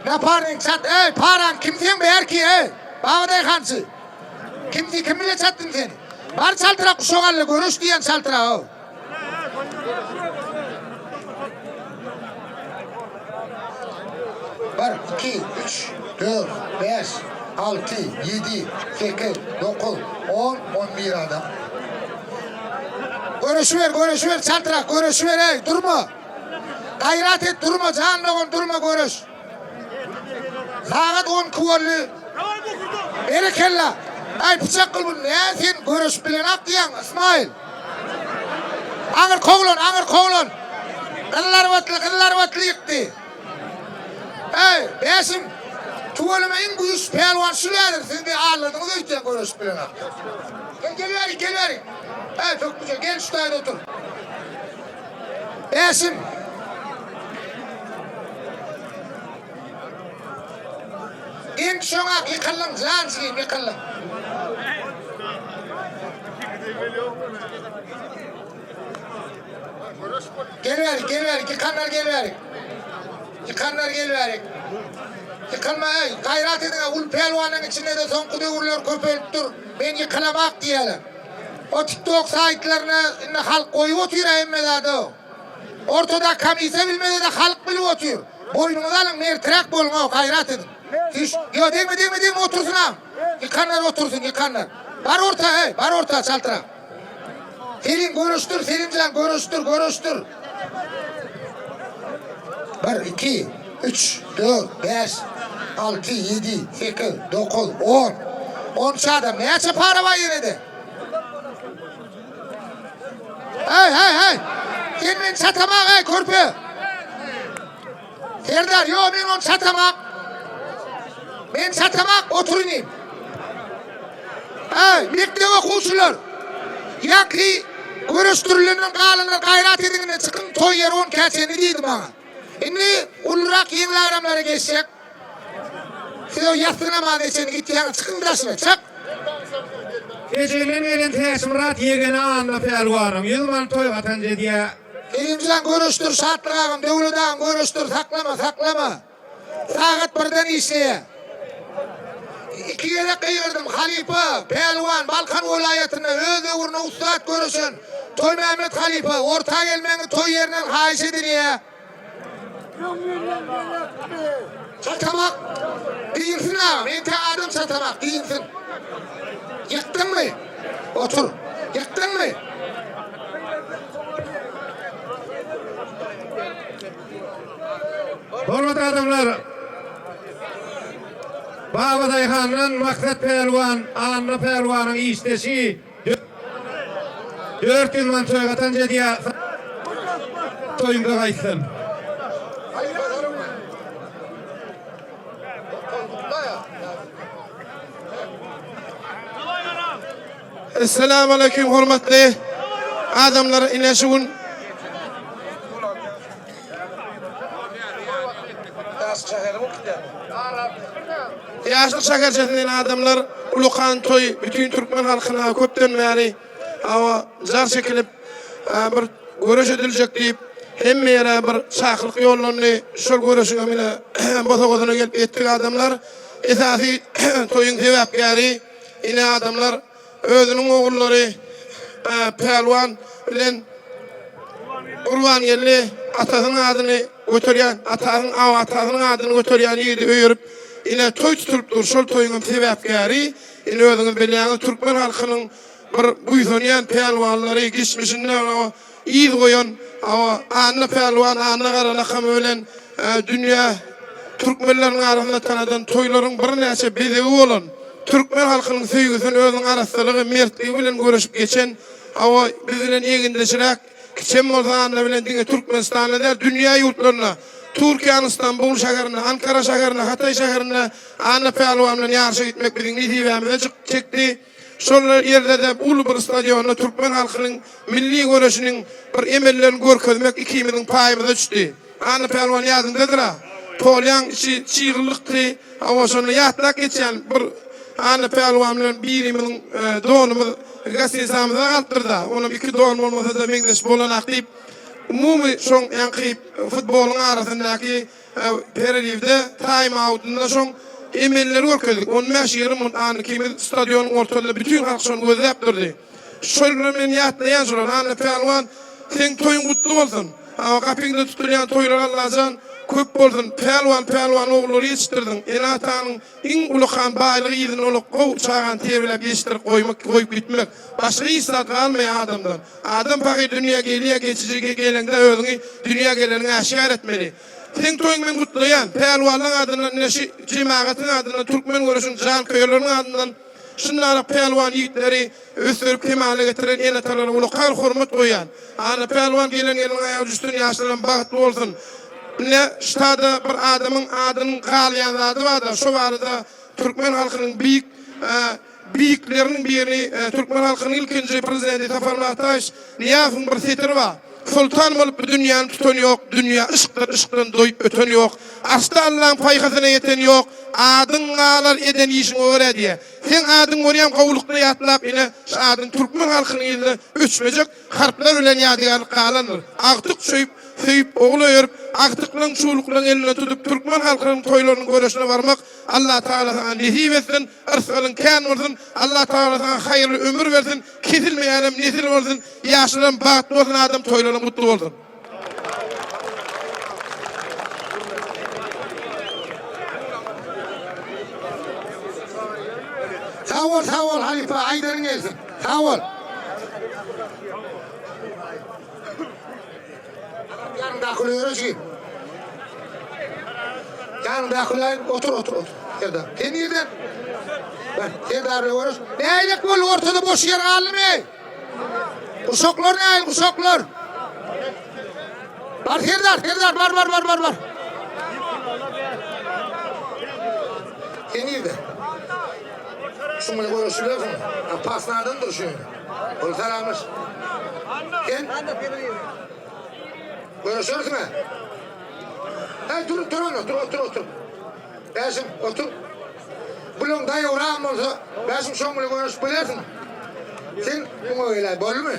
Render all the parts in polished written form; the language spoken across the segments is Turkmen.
Naparnik çat, eý, paran kim sen bärki, eý, Babadaýhançy. Kimsi kim bile çatdym seni. Bar çaltrak uşak alla göreş diýen çaltrak-ow. Bir, iki, üç, dört, bäş, alty, ýedi, sekiz, dokuz, on, on bir adam. Göreşiber, göreşiber çaltrak, göreşiber, eý, durma. Gaýrat et, durma, jan dogan, durma, göreş. Sagat 12 boldy. Berekella. Aý pyçak gyl bu nä sen göreşip bilenak diýýäň Ismail. Aňyr kowlan, aňyr kowlan. Gyzlarbatly, gyzlarbatly ýykdy. Eý, Bäşim, tüweleme iň güýçli pälwan şul häzir, siz bir aldadyňyz öýtýän göreşip bilenak. Gel, gel bärik, gel bärik. Eý, Tökmüje, gel şu taýda otur. Bäşim. Geň düşeňak ýykyldyň jan jigim ýykyldyň. Gel bärik gel bärik ýykanlar gel bärik. Ýykanlar gel bärik. Ýykylma eý gaýrat ediň uly pälwanyň içinde-de soňky döwürler köpelipdir. Men ýykylamak diýýäler. O tiktok saýtlaryna indi halk goýup otyr-a hemme zady. Ortada komissiýa bilmese-de halk bilip otyr. Boýnuňyza alyň merträk boluň-ow gaýrat ediň. Süýş Ýo degme degme degme otursyn-a. Ýykanlar otursyn ýykanlar. Bar orta eý bar orta çaltrak. Selim göreşdir Selimjan göreşdir göreşdir. Bir, iki, üç, dört, bäş, alty, ýedi, sekiz, dokuz, on. Onça adam. Näçe para bar ýene-de? Hey, hey, hey! Sen meni çatamak, hey, körpe! Serdar, ýo, men ony çatamak. Men çatamak, otur inim. Hey, mekdep okuwçylar! Ýaňky göreşdirilenden galanlar gaýrat ediň indi, çykyň toý ýeri on käçeni diýdi maňa. Indi ulurak ýeňil agramlara geçjek. Siz o ýassy namazyna çenli gitýäňiz, çykyň daşyna, çyk! Tejenden gelen Täçmyrat ýegeni Anna pälwanyň 100 manat toý gatanç edýär. Kerimjan göreşdir Şatlyk agam Döwlet agam göreşdir saklama saklama sagat birden işleýä iki gezek gygyrdym halypa pälwan Balkan welaýatynda öz döwründe ussat göreşen Toýmämmet halypa orta gelmegiňi toý ýerinden haýyş edilýä. Çatamak diýilsin agam, entek adam çatamak diýilsin. Ýykdyňmy? Otur. Ýykdyňmy? Hormatly adamlar, Babadaýhandan Maksat pälwan, Anna pälwanyň işdeşi 400 manat toý gatanç edýär. Toýuňda gaýtsyn. Esselamu aleýkum hormatly adamlar ine şu gün Ýaşlyk şäherçesinden adamlar ulukan toý bütin türkmen halkyna köpden bäri hawa jar çekilip bir göreş ediljek diýip hemme ýere bir çakylyk ýollandy. Şol göreşiň hem ine bosagasyna gelip ýetdik adamlar. Esasy toýuň sebäpkäri ine adamlar Özüniň ogullary Pälwan bilen Gurbangeldi atasynyň adyny göterýän, atasynyň aw atasynyň adyny göterýän ýigidi öýerip, ine toý tutulyp dur. Şol toýuň hem sebäpkäri, ine özüňiz bilýäňiz, türkmen halkynyň bir buýsanýan pälwanlary, geçmişinde Yz goýan hawa Anna Pälwan Anna Gara lakamy bilen dünýä türkmenleriniň arasynda tanadan toýlaryň birnäçe bezegi bolan türkmen halkynyň söýgüsini özüniň arassalygy, mertligi bilen göreşip geçen hawa biz bilen egindeşiräk kiçem bolsa Anna bilen diňe Türkmenistanda däl dünýä ýurtlarynda Türkiýäniň Stambul şäherinde, Ankara şäherinde, Hataý şäherinde Anna Pälwan bilen ýaryşa gitmek biziň nesibämize çekdi. Şol ýerde-de uly bir stadionda türkmen halkynyň milli göreşiniň bir emellerini görkezmek ikimiziň paýymyza düşdi. Anna pälwan ýadyňdadyr-a? Polýaň içi çyglykdy. Hawa, şonda ýatlap geçýän bir Anna pälwan bilen birimiziň donumyz gostinisamyzda galypdyr-da. Onam iki don bolmasa-da meňzeş bolanak diýip. Umumy şoň ýaňky futbolyň arasyndaky pereriwde taým autynda şoň emelleri görkezdik. On bäş-ýigrimi minut Anna ikimiz stadionyň ortasynda bütin halk şony gözläp durdy. Şol günem men ýatlaýan şolary. Anna pälwan seň toýuň gutly bolsun. Hawa gapyňda tutulýan toýlar Allajan köp bolsun. Pälwan pälwan ogullary ýetişdirdiň. Ene-atanyň iň ulakan baýlygy yzyna uly gowy çagany terbiýeläp ýetişdirip goýmak goýup gitmek. Başga hiç zat galmaýar adamdan. Adam pahyr dünýä gelýär geçiji geleňde özüňi dünýä geleniňi äşgär etmeli. Seň toýuňy men gutlaýan. Pälwanlaň adyndan ine şi jemagatyň adyndan türkmen göreşiň janköýerleriniň adyndan şundarak pälwan ýigitleri ösdürip kemala getiren ene-atalara ulakar hormat goýýan. Anna pälwan gelen gelniň aýagy düşsün ýaşlaram bagtly bolsun. Ine ştada bir adamyň adynyň galýan zady barda şo barada türkmen halkynyň beýik Beýikleriniň biri türkmen halkynyň ilkinji Prezidenti Saparmyrat Ataýewiç Nyýazowyň bir setiri bar. Soltan bolup bu dünýäni tutan ýok, Dünýä yşkdyr, yşkdan doýup öten ýok. Arşda Allaň paýhasyna ýeten ýok, Adyň galar eden işiňe görä diýýär. Seň adyň görýän gowulykda ýatlap ine şu adyň türkmen halkynyň yzyna öçmejek harplar bilen ýadygärlik galandyr. Agtyk söýüp, söýüp ogul öýerip, agtyklaň çuwluklaň elinden tutup türkmen halkynyň toýlarynyň göreşine barmak Allah Tagala saňa nesip etsin, yrsgalyň kän bolsun, Allah Tagala saňa haýyrly ömür bersin, kesilmeýänem nesil bolsun, ýaşlaram bagtly bolsun adam toýlaryň gutly bolsun. Sag bol sag bol halypa aýdaryň gelsin sag bol. Ýanyňdaky öýe jigim. Ýanyňdaky öýe otur otur otur. Serdar. Sen nirden? Bar, Serdar bilen görüş. Nägilek boldy ortada boş ýer galdymy? Guşaklar nägil guşaklar? Bar Serdar, Serdar bar bar bar bar bar. Sen nirden? Şuň bilen görüşilersiň. Pasnadan dur şuň. Ol salamlaş. Sen? Görüşersiň-ä. Häý, dur, dur onda, dur, otur, otur. Bäşim, otur. Bulaň daýawragam bolsa, Bäşim şoň bilen görüşip bilersiň. Sen muňa geläý, boldumy?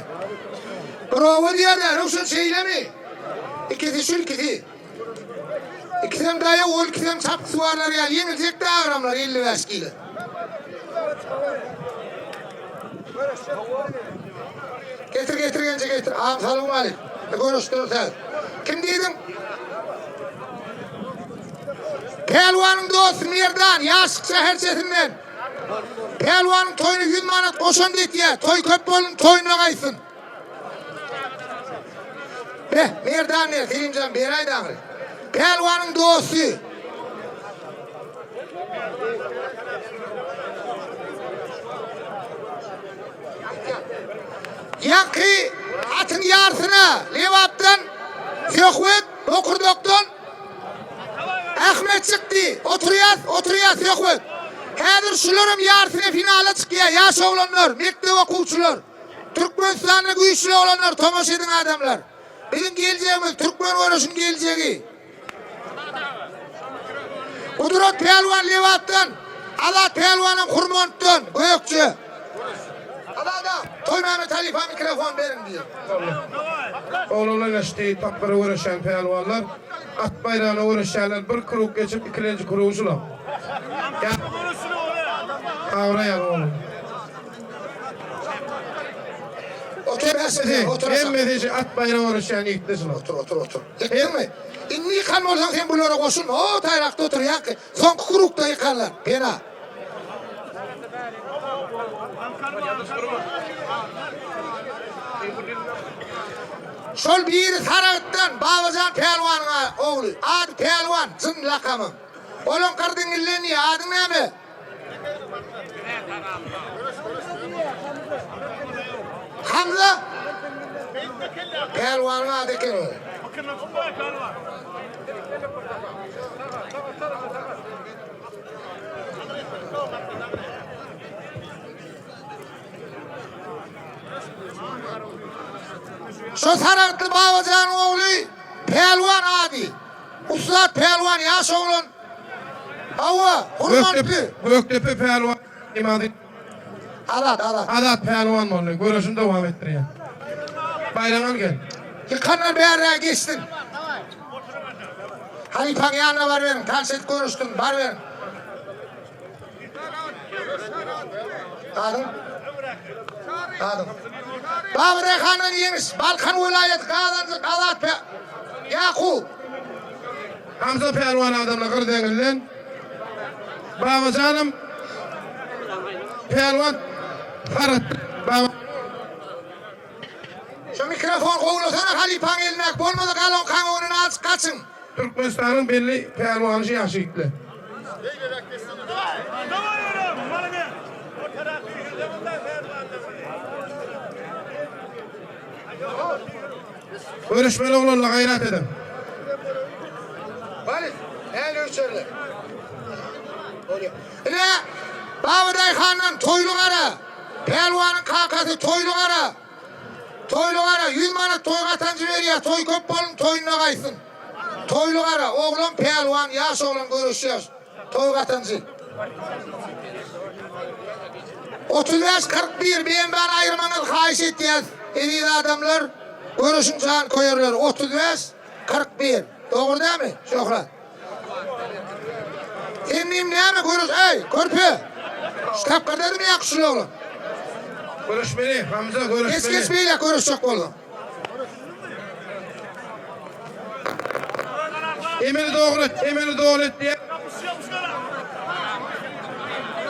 Bir oba diýerler, Röwşen şeýlemi? Ikisi şu ikisi. Ikisem daýaw, ol ikisem çapyksuwarlar ýaly ýeňiljek-de agramlar, 55 kilo. Getir getir genje getir. Agam salowmalik. Görüşdürseň. Kim diýdiň? Pälwanyň dosty Merdan, Ýaşlyk şäherçesinden. Pälwanyň toýuna 100 manat goşant etýär. Toý köp bolsun, toýuna gaýtsyn. Beh, Merdan ber, Selimjan beräý daňry. Pälwanyň dosty. Ýaňky atyň ýarsyna Lebapdan Söhbet, Bokurdakdan Ahmet çykdy. Oturýas, oturýas Söhbet. Häzir şularam ýarsyna finala çykýar, ýaş oglanlar, mekdep okuwçylar. Türkmenistanda güýçli oglanlar tomaşa ediň adamlar. Biziň geljegimiz türkmen göreşiň geljegi. Gudrat pälwan Lebapdan, Azat pälwanam Hurmantdan, Gökje. Azada, Toýmämmet halypa mikrofon beriň diýip. Oglanlar geçdi tapgyra göreşýän pälwanlar. At baýragyna göreşýänler bir krug geçip ikilenji krugy şular. Abraý al oglum. Otur Bäşim, otur. Hemmesi şu at baýragy göreşýän ýigitler şular. Otur, otur, otur. Ýykdyňmy? Indi ýykan bolsaň sen bulara goşulma. O taýrakda otur ýaňky. Soňky krugda ýykarlar. Pena. Şol biri Saragtdan Babajan pälwanyň ogly. Ady Pälwan, jyn lakamym. Olaň gyrdyňillen diýýär. Adyň näme? Hamza Pälwanyň ady eken ol. Şo Saragtly Babajanyň ogly Pälwan ady. Ussat pälwan ýaş oglan. Hawa, hormatly. Gökdepe pälwan imazy. Azat, Azat. Azat pälwan boldy. Göreşini dowam etdirýär. Baýragyňy al gel. Ýykanlar bärräge geçsin. Halypaň ýanyna baryberiň, tanyş edip görüşdiriň, baryberiň. Adyň? Adyň? Babadaýhandan ýeňiş, Balkan welaýaty Gazanjyk Azat Pä Ýakup. Hamza pälwan adamlar Gyrdeňizden. Babajanam pälwan Saragt Baba. Şu mikrofon gowlasana halypaň eline, bolmasa galonkaň öňünden azjyk gaçyň. Türkmenistanyň belli pälwany şu ýaş ýigitler. Görüşmeli oglanlar gaýrat ediň. Baris, näle ölçerler? Bolýar. Ine, Babadaýhandan Toýly gara. Pälwanyň kakasy Toýly gara. Toýly gara 100 manat toý gatanjy berýär. Toý köp bolun, toýunda gaýsyn. Toýly gara, oglan pälwan, ýaş oglan göreşýär. Toý gatanjy. 35 41 BMW-ni aýyrmaňyzy haýyş etýäs, eziz adamlar. Göreşiň janköýerleri 35 41. Dogry dämi, Şöhrat? Sen diýim näme göreş, eý, körpe. Şu tapgyr dedim ýa şul oglan. Göreşmeli, Hamza göreşmeli. Geç geç beýle göreşjek bolsaň. Emeli dogry et, emeli dogry et diýe.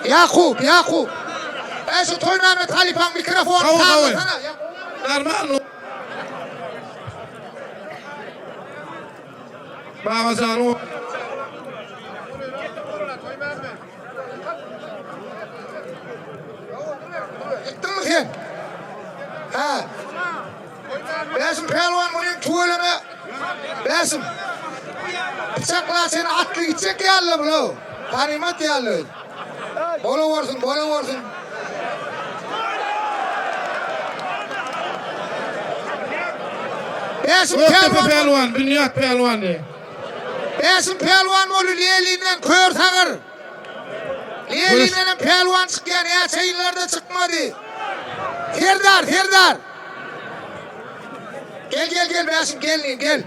Ýakup, Ýakup. Eý şu Toýmämmet halypaň mikrofonyny sazlasana. Normal. Babajanyň Ýykdyňmy sen? Hä? Bäşim pälwan munyň tüweleme. Bäşim. Pyçakla seni atly gitjek ýaly bulaw. Ganymat ýaly. Bola bolsun, bola bolsun. Bäşim Gökdepe pälwan, Binýat pälwan diýýär. Bäşim pälwan boldy Lelinden kör sagyr. Lelindenem pälwan çykýar, näçe ýyllarda çykmady. Serdar, Serdar. Gel, gel, gel Bäşim gel, gel.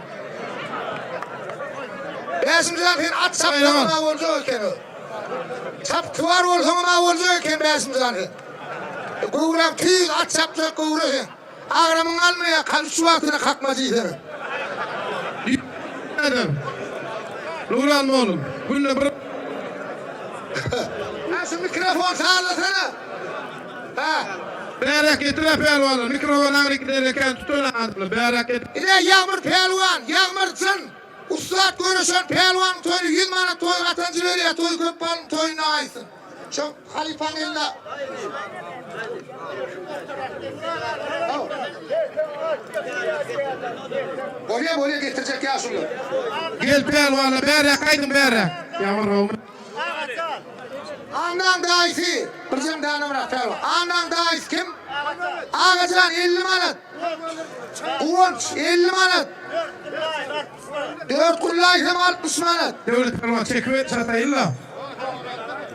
Bäşim jan sen at çapsaň boljak eken. Çapyksuwar bolsaňam-a boljak eken Bäşim jan sen. Göwräň tüýs at çapjak göwre sen. Agramyň galmaýar, kalyç wagtyna kakma diýsene. Adam. Nurlan oglum, günde bir Hä şu mikrofon sazlasana. Hä. Bäräk getir-ä pälwanlar, mikrofon aňryk giden eken, tutan adamlar, bäräk getir. Ine Ýagmyr pälwan, Ýagmyr jyn. Ussat göreşen pälwanyň toýuna 100 manat toý gatanjy berýär, toý köp balyň toýunda gaýtsyn. Şo halypaň eline. Bolýa bolýa getirjek ýaşuly. Gel pälwana bäräk gaýdyň bäräk. Ýagmyr gowmy? Annaň daýysy, birjem däne bırak pälwan. Annaň daýysy kim? Agajan 50 manat. Guwanç 50 manat. Dört gullaý hem 60 manat. Döwlet pälwan çekip çataýyn-la.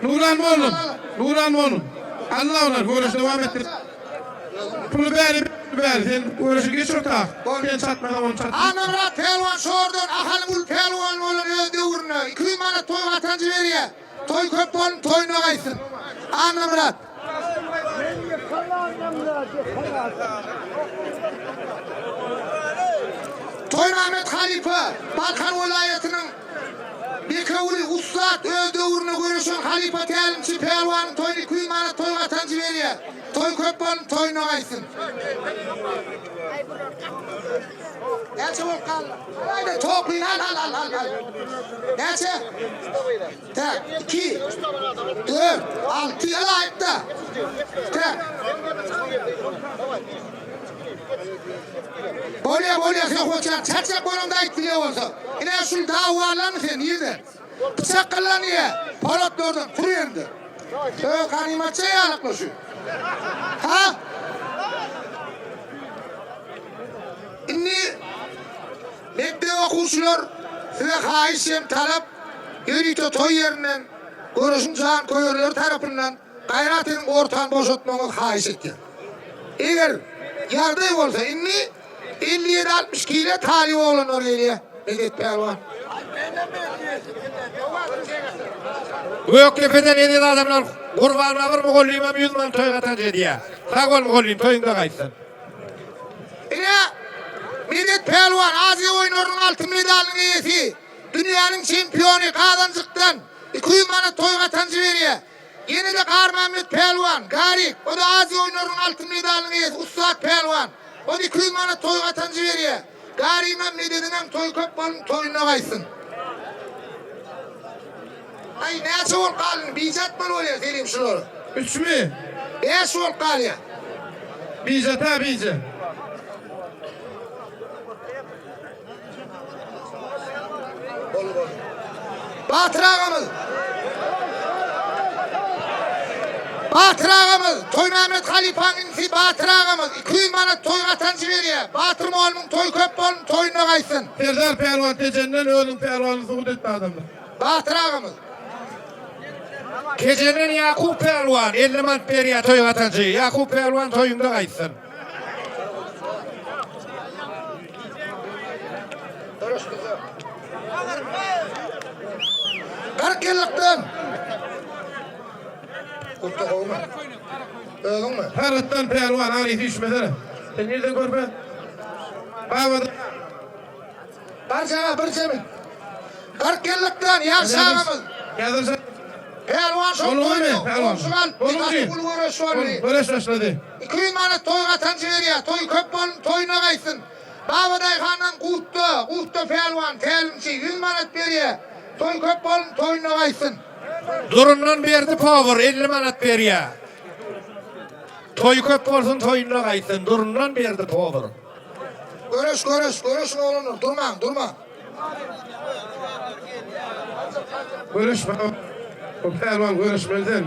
Nurlan mollum, Nurlan mollum. Allah olar göreşi dowam etdir. Puly bäri, bäri sen göreşi geç orta. Sen çatmasaň ony çat. Annamyrat pälwan şordan Ahalyň uly pälwany bolan öz döwründe 200 manat toý gatanjy berýär. Toý köp bolun toýuna gaýtsyn. Annamyrat. Toýmammet halypa Balkan welaýatynyň Bekewüli ussat öz döwründe göreşen halypa tälimçi pälwanyň toýuna 200 manat toý gatanjy berýär. Toý köp bolun toýuna gaýtsyn. Näçe bolup galdy? Aýda toply al al al al al. Näçe? Tak, 2 4 6 al aýtda. Tak. Bolýa bolýa sen hoçan çatjak bolanda aýt bile bolsa. Ine şul dawalarmy sen nirde? Pyçak gyllan niýe? Polatlardan tur ýerinde. Ö ganymatça ýalykly şu. Ha? Indi mekdep okuwçylar size haýyş hem talap ýörite toý ýerinden göreşiň janköýerleri tarapyndan gaýrat ediň ortany boşatmagyňyzy haýyş etýän. Eger ýagdaý bolsa indi. 57-60 kile talyp oglanlar gelýär. Medet pälwan. Gökdepeden eziz adamlar Gurban Babyr mugallymam 100 manat toý gatanç edýär. Sag bol mugallym, toýuňda gaýtsyn. Ine, Medet pälwan Aziýa oýunlarynyň altyn medalynyň eýesi, dünýäniň çempiony Gazanjykdan 200 manat toý gatanjy berýär. Ýene-de Garmammet pälwan, Garik, o-da Aziýa oýunlarynyň altyn medalynyň eýesi, ussat pälwan. O-da 200 manat toý gatanjy berýär. Gariňem, Medediňem toýy köp bolun, toýunda gaýtsyn. Aý, näçe bolup galdy, bije atmaly bolýar Selim şulary. Üçmi? Bäş bolup galýar. Bije ta bije. Bol bol. Batyr agamyz. Batyr agamyz, Toýmämmet halypaň inisi Batyr agamyz 200 manat toý gatanjy berýär. Batyr mugallymyň toýy köp bolun, toýuna gaýtsyn. Serdar pälwan Tejenden özüň pälwanyny subut etdi adamlar. Batyr agamyz. Tejenden Ýakup pälwan 50 manat berýär toý gatanjy. Ýakup pälwan toýuňda gaýtsyn. 40 ýyllykdan. Gutly gowmy? Özüňmi? Sargytdan pälwan ary süýşmesene. Sen nirden körpe? Baba Barjaga bir jemi. 40 ýyllykdan ýaş agamyz. Ýazylsa Pälwan şol Boldumy? toýda Pälwan. goňşy galypdy. Boldumy? Gaty uly göreş boldy. Göreş başlady. 200 manat toý gatanjy berýär. Toý köp bolun, toýuna gaýtsyn. Babadaýhandan Gutda, Gutda pälwan, tälimçi 100 manat berýär. Toý köp bolun, toýuna gaýtsyn. Durundan Berdi powur 50 manat berýär. Toýy köp bolsun, toýunda gaýtsyn. Durundan Berdi powur. Göreş, göreş, göreşiň oglanlar, durmaň, durmaň. Göreş baba. O pälwan göreşmeli sen.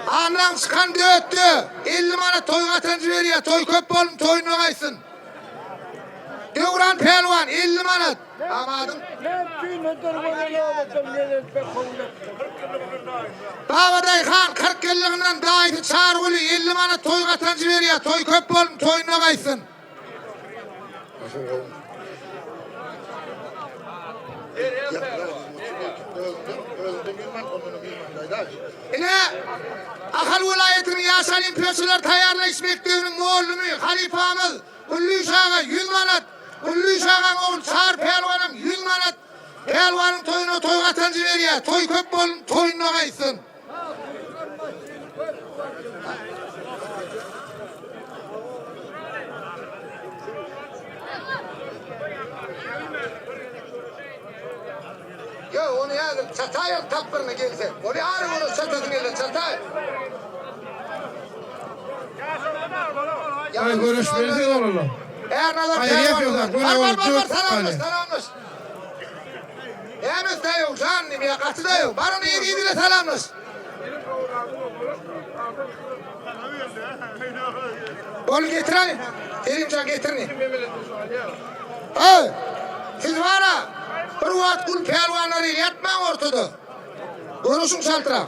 Anlaň çykan dötde 50 manat toý gatanjy berýär. Toý köp bolun, toýuna gaýtsyn. Döwran pälwan 50 manat. Amadyň. Babadaýhan 40 ýyllygyndan daýysy Çarguly 50 manat toý gatanjy berýär. Toý köp bolun, toýuna gaýtsyn. Ine, Ahal welaýatynyň ýaş olimpiýaçylar taýýarlaýyş mekdebiniň mugallymy, halypamyz Gullyş aga 100 manat, Gullyş agaň ogly Çary pälwanam 100 manat pälwanyň toýuna toý gatanjy berýär. Toý köp bolsun, toýunda gaýtsyn. Ýok, ony häzir çataýar tapgyryna gelse. Ony ary görüş çatasy gelse çataý. Ay göreşmeli sen oğlum. Ernazar Hayır, pälwan. yapıyorlar. Bar bar bar bar Dört salamlaş tane. salamlaş. Nämes da yok canım ya gaty da yok. Barın iyi iyi salamlaş. Bol getir hani. Kerimcan getirin. Hey, siz var ha, bir wagt gul pälwanlary ýatmaň ortada. Görüşüň çaltrak.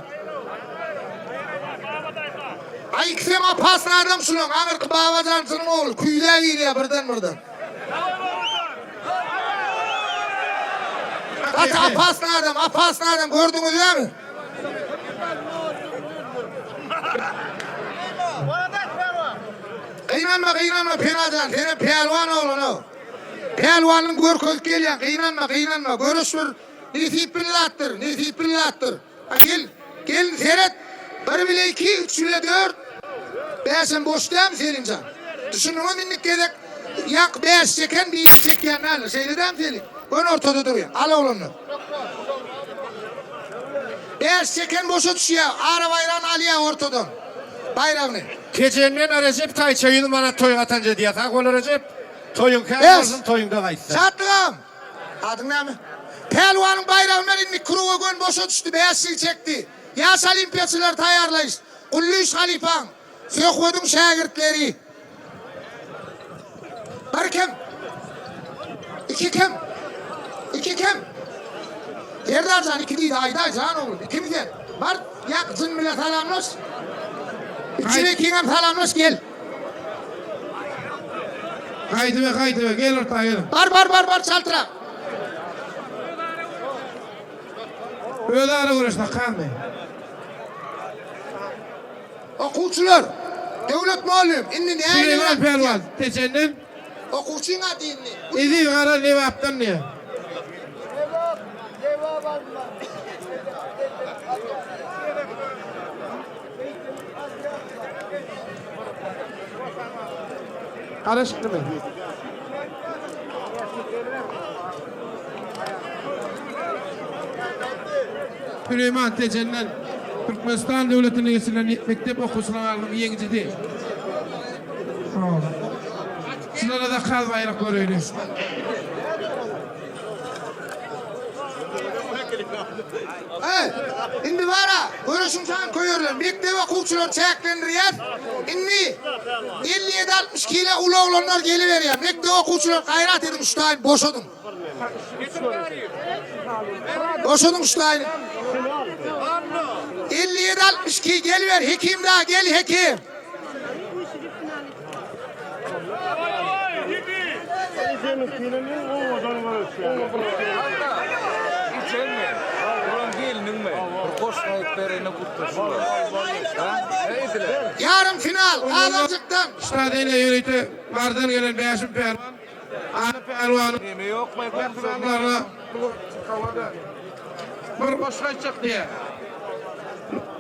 Ay ikisem apasny adam şulaň, aňyrky Babajansynyň ogly küýzä girýär birden birden. Gaty apasny adam, apasny adam gördüňiz dämi? Gynanma, gynanma Penajan, senem pälwan oglan-ow. Pälwanyň görkezip gelýän, gynanma, gynanma. Görüş bir nesip bir zatdyr, nesip bir zatdyr. Ha gel, gel seret. Bir bile iki, üç bile dört. Bäşem boş dämi Selimjan? Düşündiňmi indik gezek ýaňky bäş çeken biri çekýän däldir. Şeýle dämi Selim? Gön ortada durýar. Al oglanlar. Bäş çeken boşa düşýär. Ara baýragyny alýar ortadan. Baýragyny. Tejenden Rejep Taýça 100 manat toý gatanç edýär. Sag bol Rejep. Toýuň kän Bäş. bolsun, toýuňda gaýtsyn. Şatlygam. Adyň näme? Pälwanyň baýragyndan indi kruga gön boşa düşdi, bäşligi çekdi. Ýaş olimpiýaçylary taýýarlaýyş. Gullyş halypaň, Söhbediň şägirtleri. Bir kim? Iki kim? Iki kim? Serdarjan iki diýdi, aýdaý jan oglum, ikimi sen? Bar, ýak jyn bile salamlaş. Üçüne ikiňem salamlaş gel. Gaýdyber, gaýdyber, gel orta gel. Bar, bar, bar, bar, çaltrak. Özara göreş takanmy? Okuwçylar, Döwlet mugallym, indi nähili Süleýman pälwan, Tejenden. Okuwçyň ady indi. Eziz Gara Lebapdan diýýär. Garaşyklymy? Süleýman Tejenden Türkmenistan döwletinde geçirilen mekdep okuwçylarynyň ýeňijisi. Şulara da kaz baýrak göreýli. Eý, indi bar-a, göreşiň sany köýerler. Mekdep okuwçylary çäklendirýäs. Indi 57-60 kile uly oglanlar geliberýär. Mekdep okuwçylary gaýrat ediň şu taýyny boşadyň. Boşadyň şu taýyny. 57-62 geliber Hekim dagy gel Hekim. Ýarym final Gazanjykdan. Ştadene ýörite Marydan gelen Bäşim pälwan Ana pälwanyň mähribanlaryna bir goşgy aýtjak diýýär.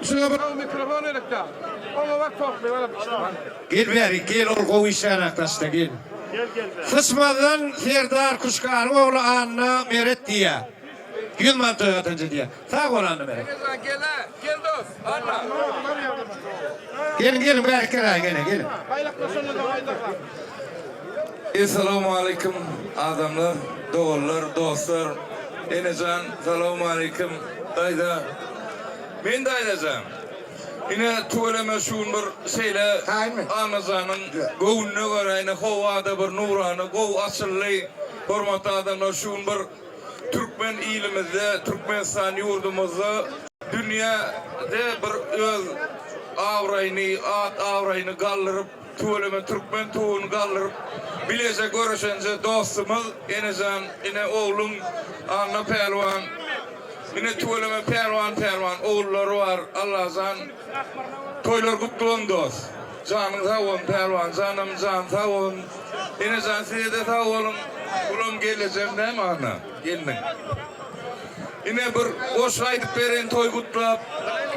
Şuňa bir mikrofon gerekdä. Oňa bak toply balyp. Gel bäri gel ol gowy işlänak daşda gel. Syçmazdan Serdar Kuşkanyň ogly Anna Meret diýýä. Ýüz manat toý gatanja diýýä. Sag bol Anna Meret. Geliň geliň bärik geläýiň ene geliň. Essalawmaleýkim adamlar, doganlar, dostlar. Enejan salawmaleýkim daýza. Men daýzajan. Ine tüweleme şu gün bir şeýle Annajanyň göwnüne görä ine howada bir nurana gowy açyldy. Hormatly adamlar şu gün bir Türkmen ilimizde, Türkmenistan ýurdumyzda dünýäde bir öz abraýyny, at-abraýyny galdyryp, tüweleme türkmen tuguny galdyryp bileje göreşenje dostumyz Enejan, ine ogluň Anna pälwan, ine tüweleme pälwan-pälwan ogullary bar, Allajan toýlar gutly bolsun dost. Janyň sag bolsun Pälwan janam jan sag bolsun Enejan sizede sag boluň bulam gelejem näme ana gelniň ine bir goşgy aýdyp bereýin toý gutlap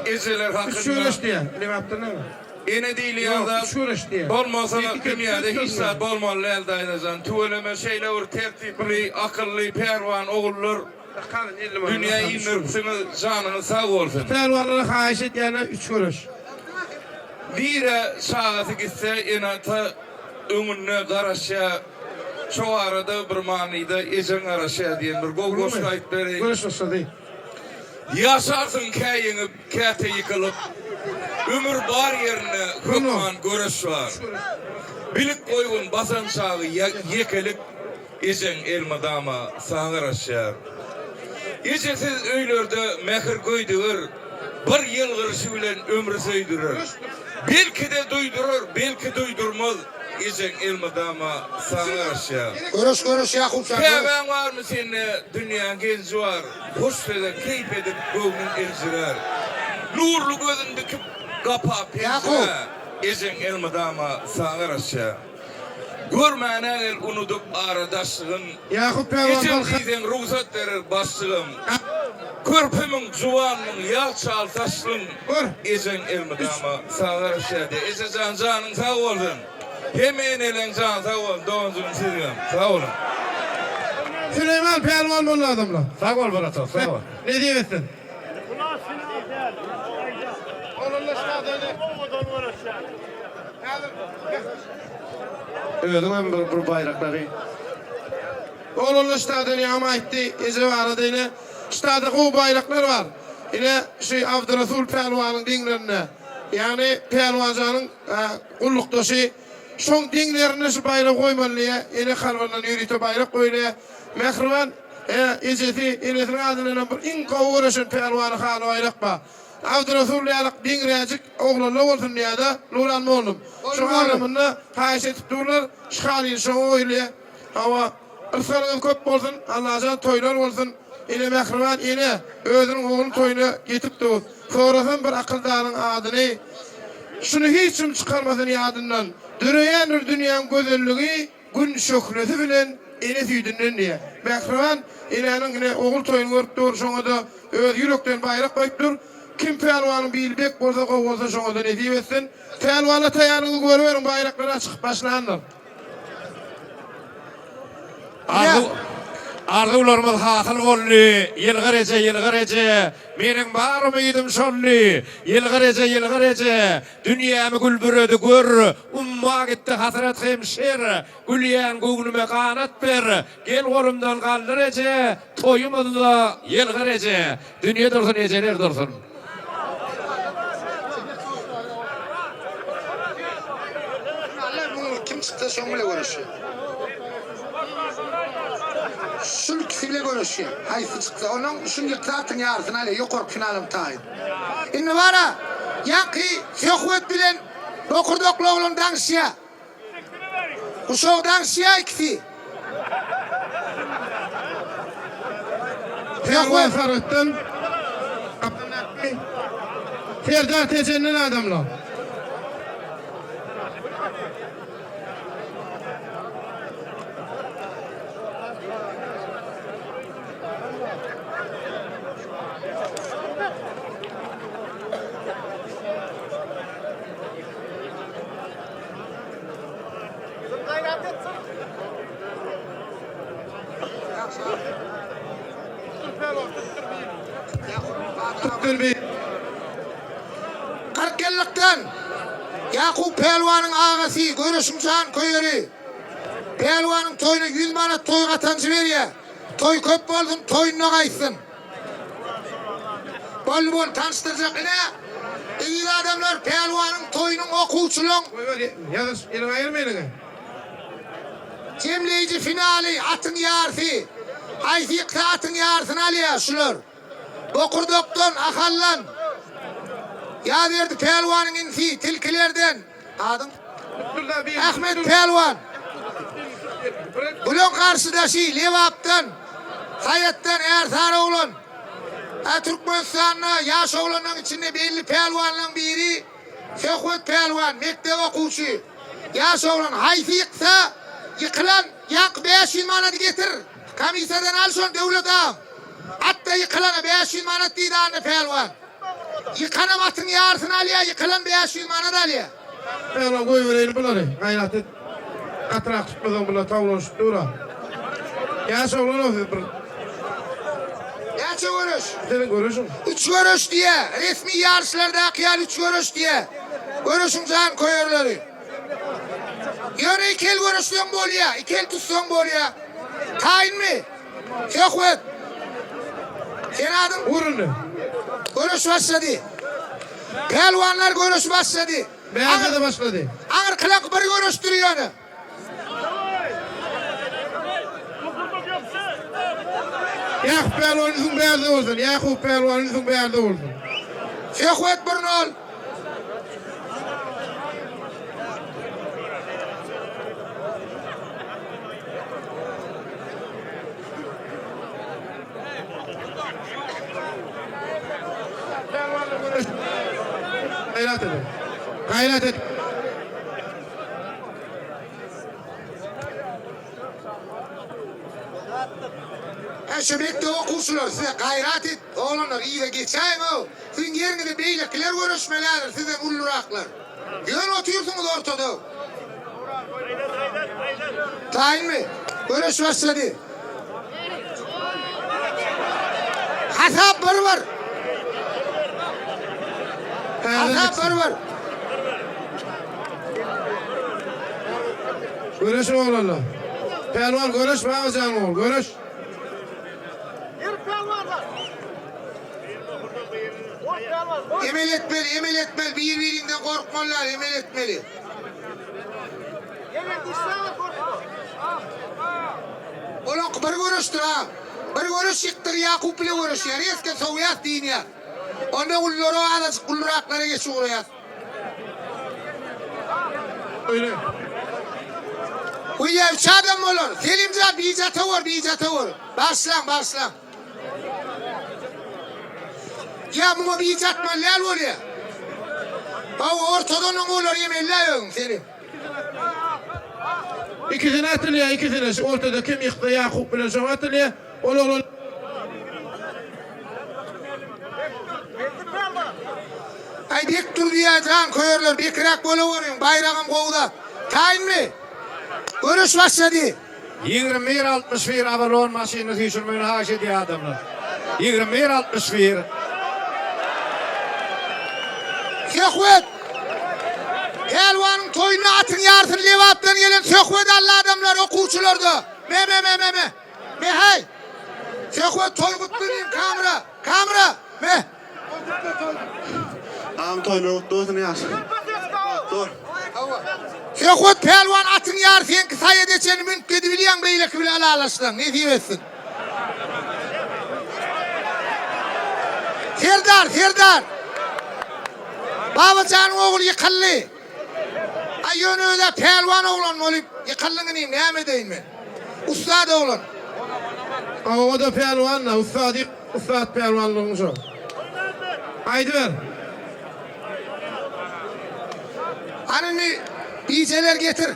ejeler Üç hakynda göreş diýýär. Lebapdan näme? ene diýilýän Ýok, zat üç göreş diýýär. bolmasa Ýedi kep, dünýäde dört hiç zat göreş. bolmaly däl daýzajan tüweleme şeýle bir tertipli akylly pälwan ogullar Kalyn 50 manat. dünýä indiripsiňiz janyňyz sag bolsun. Pälwanlara haýyş edýänler üç göreş. Nirä çagasy gitse ene-ata öňünde garaşýa şo arada bir manyda ejeň garaşýa diýen bir gowy goşgy aýdyp bereýin. Göreş başlady. Ýaşarsyň kä ýeňip käte ýykylyp ömür bar ýerinde hökman göreş bar. Bilip goýgun basan çagy ýekelik ejeň elmydama saňa garaşýar. Ejesiz öýlerde mähir göýdügir, Bir ýylgyryşy bilen ömri söýdürer. Belki-de duýdurar, belki duýdurmaz, Ejeň elmydama saňa garaşýar. Göreş göreş Ýakup jan göreş. Käbäň barmy sende, dünýäň genji bar, Hoş söze keýp edip göwnüň eljirär. Nurly gözün dikip gapa penjirä, Ejeň elmydama saňa garaşýar. Görmäne gel unudyp ara daşlygyn. Ýakup pälwan Ejem Balkan. diýseň rugsat berer başlygym. Körpemiň, juwanmyň, ýag çal saçlyň. Gör. Ejeň elmydama saňa garaşýar diýýär. Ejejan janyň sag bolsun. Hemme eneleň jany sag bolsun doganjygym siziňem. Sag boluň. Süleýman pälwan boldy adamlar. Sag bol bratok sag bol. Nesip etsin. Özüňem bir bir baýraklary. Oglanlar ştadan ýagym aýtdy, eje barada ine ştada gowy baýraklar bar. Ine şu Abdyrasul pälwanyň deňlerinde, ýagny Pälwanjanyň gullukdaşy şoň deňlerinde şu baýragy goýmaly diýýär. Ene kalbyndan ýörite baýrak goýulýar. Mähriban ejesi, enesiniň adyndanam bir iň gowy göreşen pälwany haly baýrak bar. Abdyrasul ýalyk deňräjik oglanlar bolsun diýýär-de Nurhan mollum. Şoň agramynda haýyş edip durlar. Şu halyny şoňa goýulýar. Hawa, yrsgalyňyz köp bolsun, Allajan toýlar bolsun. Ene mähriban ene özüniň ogluny toýuna getip dur. Sorasam bir akyldaryň adyny, Şuny hiç kim çykarmasyn ýadyndan. Döreýändir dünýäň gözelligi Gün şöhlesi bilen ene süýdünden diýýär. Mähriban enäniň ine ogul toýuny görüp dur, şoňa-da öz ýürekden baýrak goýup dur. Kim pälwanyň bili bek bolsa, gowy bolsa şoňa-da nesip etsin. Pälwanlar taýýarlygyňyzy görüberiň, baýraklar çykyp başlandyr. Arzuw Arzuwlarymyz hasyl boldy, Ýylgyr eje, ýylgyr eje, Meniň bar umydym şoldy. Ýylgyr eje, ýylgyr eje, Dünýämi gül büredi gör, Umma gitdi hasrat hem şer, Gülýän göwnüme ganat ber, Gel golumdan galdyr eje, Toýumyzda ýylgyr eje, Dünýe dursun, ejeler dursun. Alla muň kim çyksa şoň bile göreşýär. Şul ikisi bile göreşýär. Haýsy çyksa onuň şul ýyksa atyň ýarysyny alýar. Ýokarky finalam taýyn. Indi bara ýaňky söhbet bilen bokurdakly oglan daňyşýar. Guşagy daňyşýar ikisi. Pälwan Sargytdan Serdar Tejenden adamlar. Tutdur bir. 40 ýyllykdan Ýakup pälwanyň agasy göreşiň janköýeri. Pälwanyň toýuna 100 manat toý gatanjy berýär. Toý köp bolsun, toýunda gaýtsyn. Boldy bol tanyşdyrjak ine eziz adamlar pälwanyň toýunyň okuwçylaň. Goýber ýazyş eliňi aýyrma eliňi. Jemleýji finaly atyň ýarsy. Haýsy ýyksa atyň ýarsyny alýar şular. Bokurdakdan, Ahaldan. Ýazberdi pälwanyň inisi Tilkilerden. Adyň? Ahmet pälwan. Bulaň garşydaşy Lebapdan, Saýatdan Ärsary oglan. Hä Türkmenistanda ýaş oglanlaň içinde belli pälwanlaň biri Söhbet pälwan, mekdep okuwçy. Ýaş oglan haýsy ýyksa, ýykylan ýaňky 500 manady getir. Komissiýadan al şony Döwlet agam. Atda ýykylana 500 manat diýdi Anna pälwan. Ýykanam atyň ýarysyny alýar, ýykylan 500 manat alýar. Pälwan goýbereýli bulary, gaýrat et. Gatyrak tutmasaň bular tawlanyşyp dur-a. Ýaş oglan-ow siz bir. Näçe göreş? Seniň göreşiň. Üç göreş diýýär. Resmi ýaryşlardaky ýaly üç göreş diýýär. Göreşiň janköýerleri. Ýöne iki el göreşseň bolýar, iki el tutsaň bolýar. Taýynmy? Söhbet. Sen adyň? Vur indi. Göreş başlady. Pälwanlar göreş başlady. Bärde-de başlady. Aňyrkylaňky bir göreşdir ýöne. Ýakup pälwan ünsüň bärde bolsun. Ýakup pälwan ünsüň bärde bolsun. Söhbet bir nol. Gaýrat edin. Gaýrat et. Hä şu mekdep okuwçylary size gaýrat et oglanlar yza geçäýiňow siziň ýeriňize beýlekiler göreşmelidir sizden ulluraklar ýöne otyrsyňyz ortada. Taýynmy? Göreş başlady. Hasap bir bir. Hasap bir bir. Göreş oglanlar. Pälwan göreş Babajan ogul göreş. Emel etmeli, emel etmeli, bir-birinden gorkmalylar, emel etmeli. Olaňky bir göreşdir ha. Bir göreş ýykdygy Ýakup bile göreşýär. Reske sowýas diýinýär. Onda ululara azajyk uluraklara geçip ugraýas. Öyle. Uýa üç adam bolar. Selimjan bijata bor, bijata bor. Başlaň, başlaň. Ýa muňa bije atmaly däl bolýa. Hawa ortadan oňa olar ýemeli-dä öň Selim. Ikisine atylýar, ikisine. Şu ortada kim ýyksa Ýakup bilen şoňa atylýar. Ol oglan Aý bek dur diýýär janköýerler bekiräk bolaweriň baýragam gowy zat. Taýynmy? Göreş başlady. 21 61 Avalon maşynyny süýşürmegini haýyş edýär adamlar. 21 61. Söhbet! Pälwanyň toýunda atyň ýarsyny Lebapdan gelen Söhbet aldy adamlar okuwçylarda. Me me me me me. Me heý. Söhbet toý gutly diýiň kamera. Kamera. Me. Agam toýlar gutly bolsun ýaş. Dur. Söhbet pälwan atyň ýary seňki saýada çenli münüp gidibilýäň beýleki bile ylalaşsaň nesip etsin. Serdar Serdar. Babajanyň ogly ýykyldy. Aý ýöne özä pälwan oglan bolup ýykyldyň inim näme edeýin men. Ussat oglan. Hawa o-da pälwan-da ussat ussat pälwanlygyň şo. Aýdyber. Hany indi bijeler getir.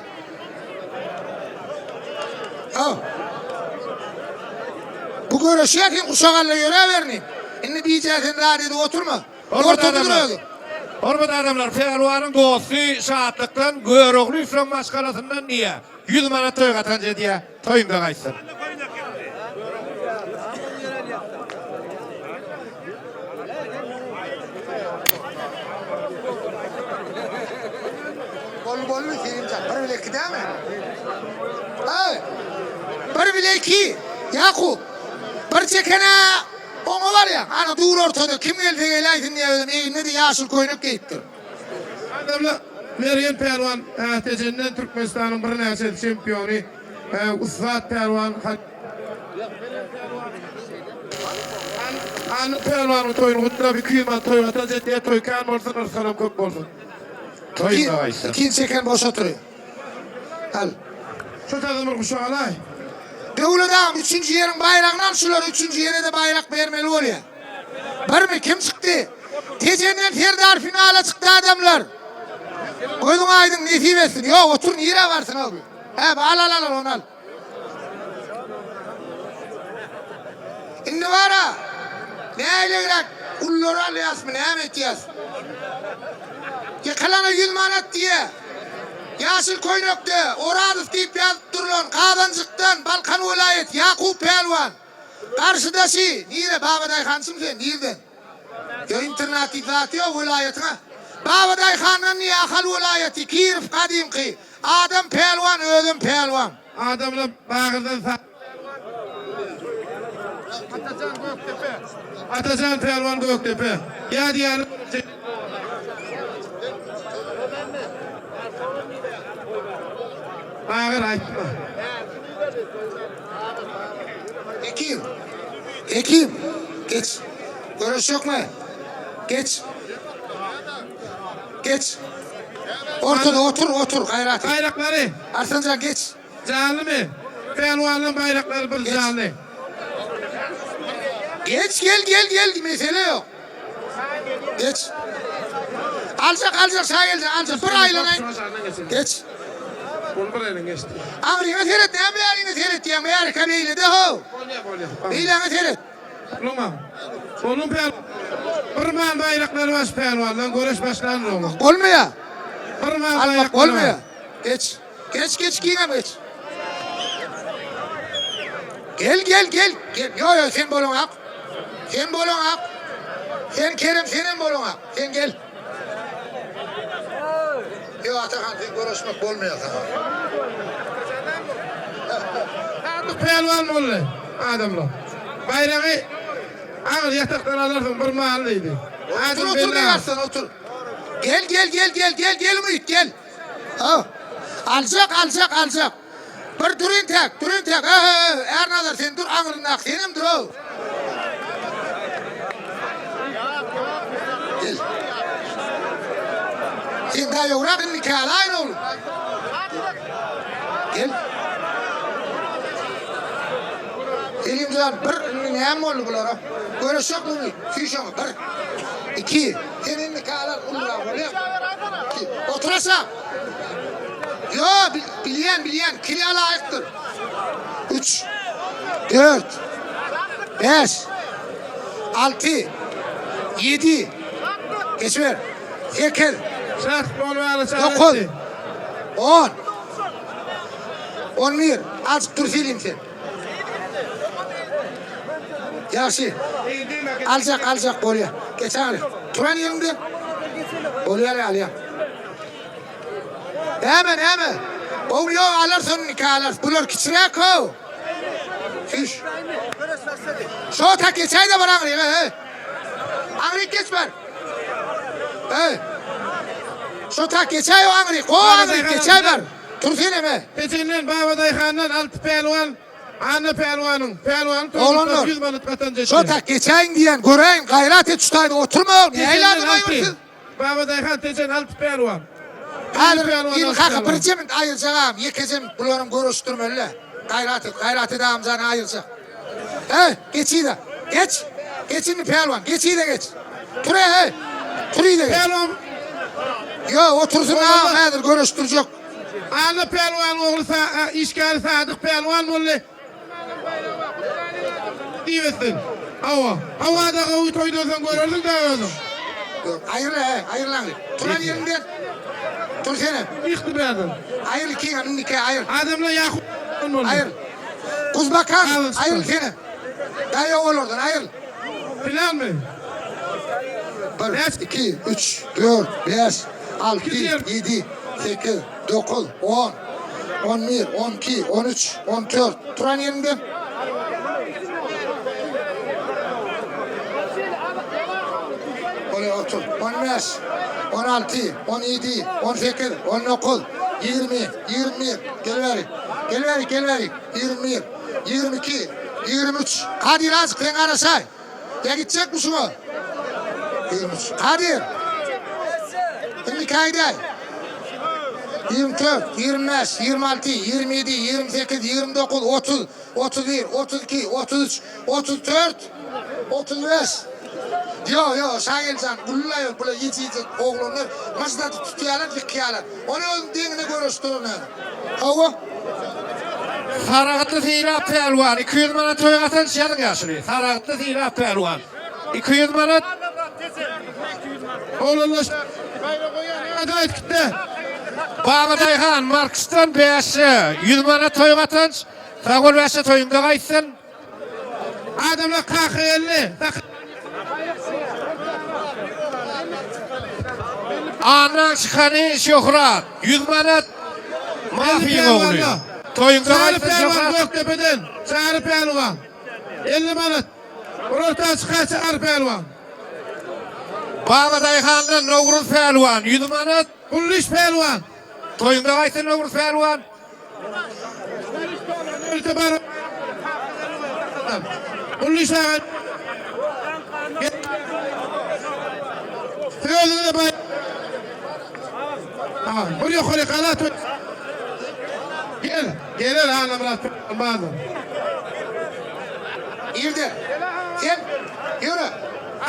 Haw. Bu göreşýär sen guşak al-da ýöräber inim. Indi bijä sen zat edip oturma. Ortada dur özüň. Hormatly adamlar, Pälwanyň dosty Şatlykdan Göroglyýewlaryň maşgalasyndan diýýär. 100 manat toý gatanç edýär. Toýumda gaýtsyn. Boldy boldy Selimjan. Bir bile iki dämi? Hey! Bir bile iki. Ýakup. Bir çekene oňa barýaň. Ana dur ortada kim gelse geläýsin diýýär özem egnine-de ýaşyl köýnek geýipdir. Adamlar Mergen pälwan Tejenden Türkmenistanyň birnäçe çempiony ussat pälwan Hally pälwanyň toýuny gutlap 200 manat toý gatanç etýär toý kän bolsun yrsgalam köp bolsun. Toýuňda gaýtsyn. Ikinji çeken boş oturyň. Al. Şu taýdan bir guşak alaý. Döwlet agam üçünji ýeriň baýragyny al şular üçünji ýere-de baýrak bermeli bolýa. Birmi kim çykdy? Tejenden Serdar finala çykdy adamlar. Gözüň aýdyň nesip etsin. Ýok otur nirä barsyn o. Hä al al al ony al. Indi bara näilegräk ullary alýasmy näme etýäs? Ýykylana 100 manat diýä. Ýaşyl köýnekde Orazow diýip ýazyp durlan Gazanjykdan Balkan welaýat Ýakup pälwan. Garşydaşy nire Babadaýhançymy sen nirden? Ýo internat diýip zat ýok welaýatyňa. Babadaýhandan diýä Ahal welaýaty Kirow gadymky adam pälwan özem pälwan. Adamlar bagyrdan sa. Atajan Gökdepe. Atajan pälwan Gökdepe. Ýa diýýäni. Bagyr aýtma. Hekim. Hekim. Geç. Göreş ýokmy? Geç. Geç. Ortada otur, otur, gaýrat et. Baýraklary. Arslanjan geç. Janlymy? Pälwanlaryň baýraklary bir janly. Geç gel gel gel mesele ýok. Geç. Aljak aljak şa geljek aljak bir aýlanaý. Geç. Ol bir elin geçdi. Aňryňa seret näme bäriňe seretýäň bärika beýlede how. Bolýa bolýa. Beýläňe seret. Luma. Onuň päl Bir mal baýraklary baş pälwandan göreş başlan Luma. Bolmaýa. Bir mal Almak baýraklary bolmaýa. bar. Geç. Geç geç giňem geç. Gel gel gel. Gel. Yo yo sen bolaňak. Sen bolaňak. Sen Kerem senem bolaňak. Sen gel. Yo Atahan sen göreşmek bolmaýar saňa. Sadyk pälwan boldy adamlar. Baýragy agyr ýatakdan alarsyň bir mal diýdi. Otur otur Begarslan otur. Gel gel gel gel gel gel Umyt gel. Ha. Aljak aljak aljak. Bir dur entek dur entek. Ha ha ha. Ernazar sen dur aňryndak senem dur. daýawrak indi kälaýyn oglum. Gel. Selimjan bir indi näme boldy bulara? Göreşjek muny? Süýşeňi bir. Iki. Sen indi käler ulrak bolýa. Iki. Otur aşak. Ýo, bilýän, bilýän. Kile laýykdyr. Üç. Dört. Bäş. Alty. Ýedi. Geçiber. 8 9 10 11 Azjyk dur Selim sen. Ýagşy. Aljak, aljak bolýar. Geç aňry. Turan ýeriňde. Bolýar alýar. Näme, näme? Gowy ýok, alarsyň, nika alarsyň. Bular kiçiräk how. Süýş. Şo tak geçäý-de bar aňryga, he. Aňryk geç bar. Hey. Şo tak geçäý o aňryk. O aňryk geçäý bar. Tur senem he. Pejenden Baba Daýhandan Alty pälwan Anna pälwanyň pälwany Oglanlar. toýlukdan 100 manat gatanç etdi. Şo tak geçäýiň diýen göräýiň gaýrat et şu taýda oturma. Tejendan Näýlädim Alty. aýyrsyz. Baba Daýhan Tejen Alty pälwan. Häzir Pälwan il Alty kaka pälwan. birje minut aýyrjak agam ýekeje minut bularyň görüşdirmeli. Gaýrat et gaýrat et agamjan aýyrjak. Hey geç yza geç. Geç indi pälwan geç yza geç. Tur hey. Tur yza geç. Pälwan Ýo otursyn agam häzir görüşdirjek. Anna pälwanyň ogly Sa işgäri Sadyk pälwan boldy. Diýip etsin. Hawa. Hawa-da gowy toýdan soň görersiň da özüň. Ýok, aýryl he, aýryl aňry. Turan ýeriňden. Tur senem. Ýykdy bärden. Aýryl ikiňem, indi aýryl. Adamlar Ýakup boldy. Aýryl. Kuzbakan, Gazyr çykdy. aýryl senem. Daýaw olardan, aýryl. Bilenmi? 1, 2, 3, 4, 5, 6, 7, 8, 9, 10, 11, 12, 13, 14. Turan ýeriňde. Bolýar otur. 15, 16, 17, 18, 19, 20, 21. Gel bäri. Gel bäri, gel bäri. 21, 22, 23. Kadyr azjyk sen garaşaý. Ýa gitjekmi şuňa? 23. Kadyr. Indi käýdäý. 24, 25, 26, 27, 28, 29, 30, 31, 32, 33, 34, 35. Ýo, ýo, Şageljan, gullular ýok, bular ýeje-ýeje oglanlar myždadyp tutýarlar, ýykýarlar. Ony özüň deňine göreşdirin häzir. Hawa. Saragtly Sylap pälwan 200 manat toý gatanç ýazyň ýaşuly. Saragtly Sylap pälwan 200 manat. Oglanlar Hadi aýt gitde. Baba Daýhan Marksdan 5 100 manat toý gatanç. Sag bol bäşe toýuňda gaýtsyn. Adamlar kaka geldi. Annaň çykany Şöhrat 100 manat. Mafyň ogly. Toýuňda Çary gaýtsyn pälwan Şöhrat. Gökdepeden. Çary pälwan. 50 manat. Orta çyka Çary pälwan. Baba Daýhandan Nowruz pälwan 100 manat. Gullyş pälwan. Toýuňda gaýtsyn Nowruz pälwan. Ülke bar. Gullyş aga. Özüňe bay. Ha, bir ýokary galat. Gel, geler Anamyrat bazar. Irde. Sen ýöre.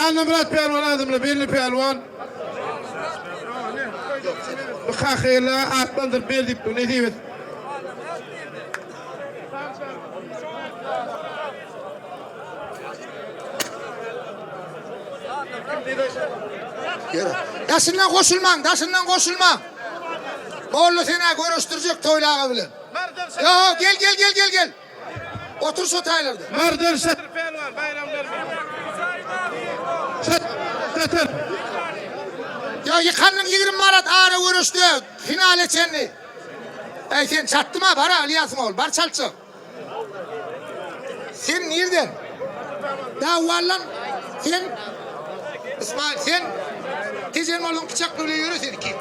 Anamyrat pälwan adamlar belli pälwan. Bu kahyla atlandyryp ber diýip nesip et. Ýöre. Daşyndan goşulmaň, daşyndan goşulmaň. Molla sen-ä görüşdirjek Toýly aga bilen. Ýo, gel, gel, gel, gel, gel. Otur şo taýlarda. Mardan Şatyr pälwan Baýram Şatyr. Ýa ýykanyň 20 manat ara görüşde finale çenli. Eý sen çatdyma bar alýasyň ol bar çaltjak. Sen nirden? Dawallan sen İsmail sen Tejen bolsaň pyçak bilen ýöre sen kim?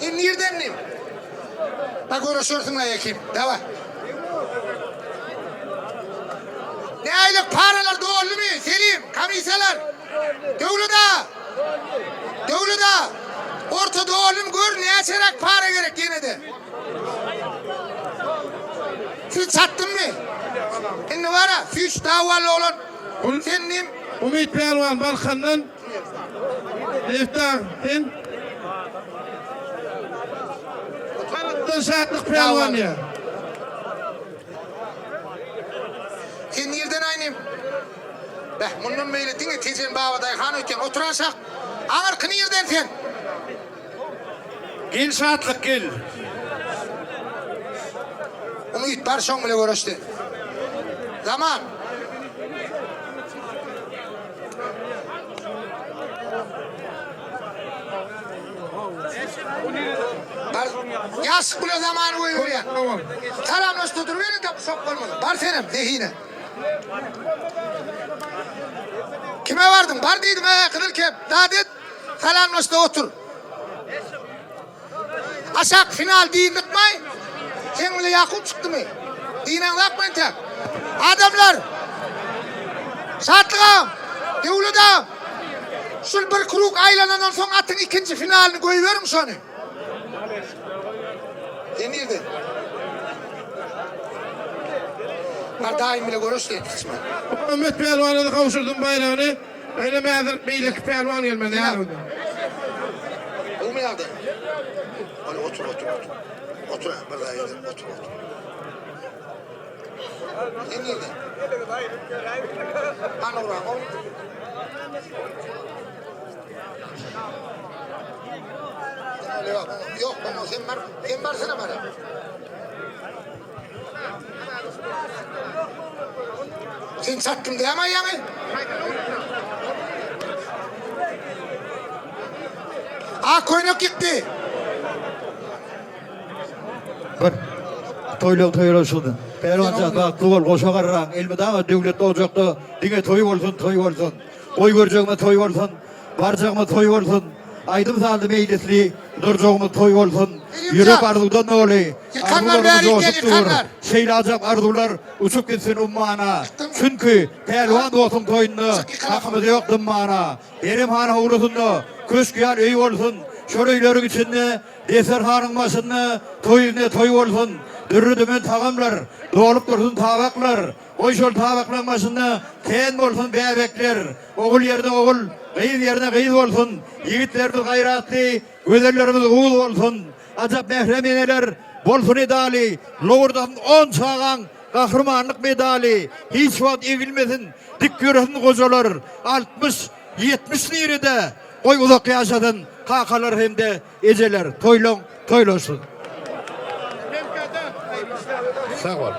Sen nirden nim? Bak görüşersiň la Ekim. Dawa. Nähili paralar doldumy, Selim, komissiýalar? Döwlet aga! Döwlet aga! Orta doldumy, gör näçeräk para gerek ýene-de? Siz çatdymmy? Indi bar-a, süýç dawaly oglan. Sen nim? Umyt pälwan Balkandan. Leftar, sen? Tarapdan Şatlyk pälwan diýýär. Sen nirden aýnym? Beh, mundan beýle diňe Tejen Babadaýhan ötýän. Otur aşak. Aňyrky nirden sen? Gel Şatlyk gel. Umyt bar şoň bile göreşdi. Zaman. Bar, ýaşyk bile zamany goýberýär. Salamlaşda duruberiň tapyşak bolmasa. Bar senem, zehine. Kime bardyň? Bar diýdim, hä, gyzyl kep. Zat et. Salamlaşda otur. Aşak final diýildikmaý? Seň bile Ýakup çykdymy? Diýneňzakmy entek? Adamlar! Şatlyk agam! Döwlet agam! Şul bir krug aýlanandan soň atyň ikinji finalyny goýberiň şony. Sen nirde? Bar daýym bile göreş diýip içme. Muhammet pälwana-da gowşurdym baýragyny. Menem häzir beýleki pälwan gelmeli ýaly. Gowmy ýagdaý? Hany otur otur otur. Otur bir daýy otur otur. Sen nirde? Hany uran gowmy? Ýok, sen bar, sen barsana bara. Sen çatdym dämi aýaňy? Ak köýnek ýykdy. Bir toýlaň toýlaşyny. Pälwanjan bagtly bol, goşa garraň, elmydama döwletli ojakda diňe toý bolsun, toý bolsun. Goý görjegime toý bolsun. Barjagyma toý bolsun, Aýdym-sazly meýlisli durjagyma toý bolsun, Ýürek arzuwdan doly, arzuwlarymyz joşup dur, Şeýle ajap arzuwlar uçup gitsin ummana, Çünki pälwan dostuň toýunda hakymyz ýok dymmana. Eremhana howlusynda köşk ýaly öý bolsun, Şol öýleriň içinde desterhanyň başynda toý ine toý bolsun, Dürli-dümen tagamlar, dolup dursun tabaklar, Goý şol tabaklaň başynda kän bolsun bäbekler, Ogul ýerine ogul, gyz ýerine gyz bolsun, Ýigitlerimiz gaýratly, gözellerimiz uz bolsun, Ajap mährem eneler bolsun edaly, Lowurdasyn on çagaň gahrymanlyk medaly, Hiç wagt egilmesin, dik ýöresin gojalar, 60, 70 nirede, goý uzak ýaşasyn kakalar hem-de ejeler, Toýlaň toýlaşsyn. Sag bol.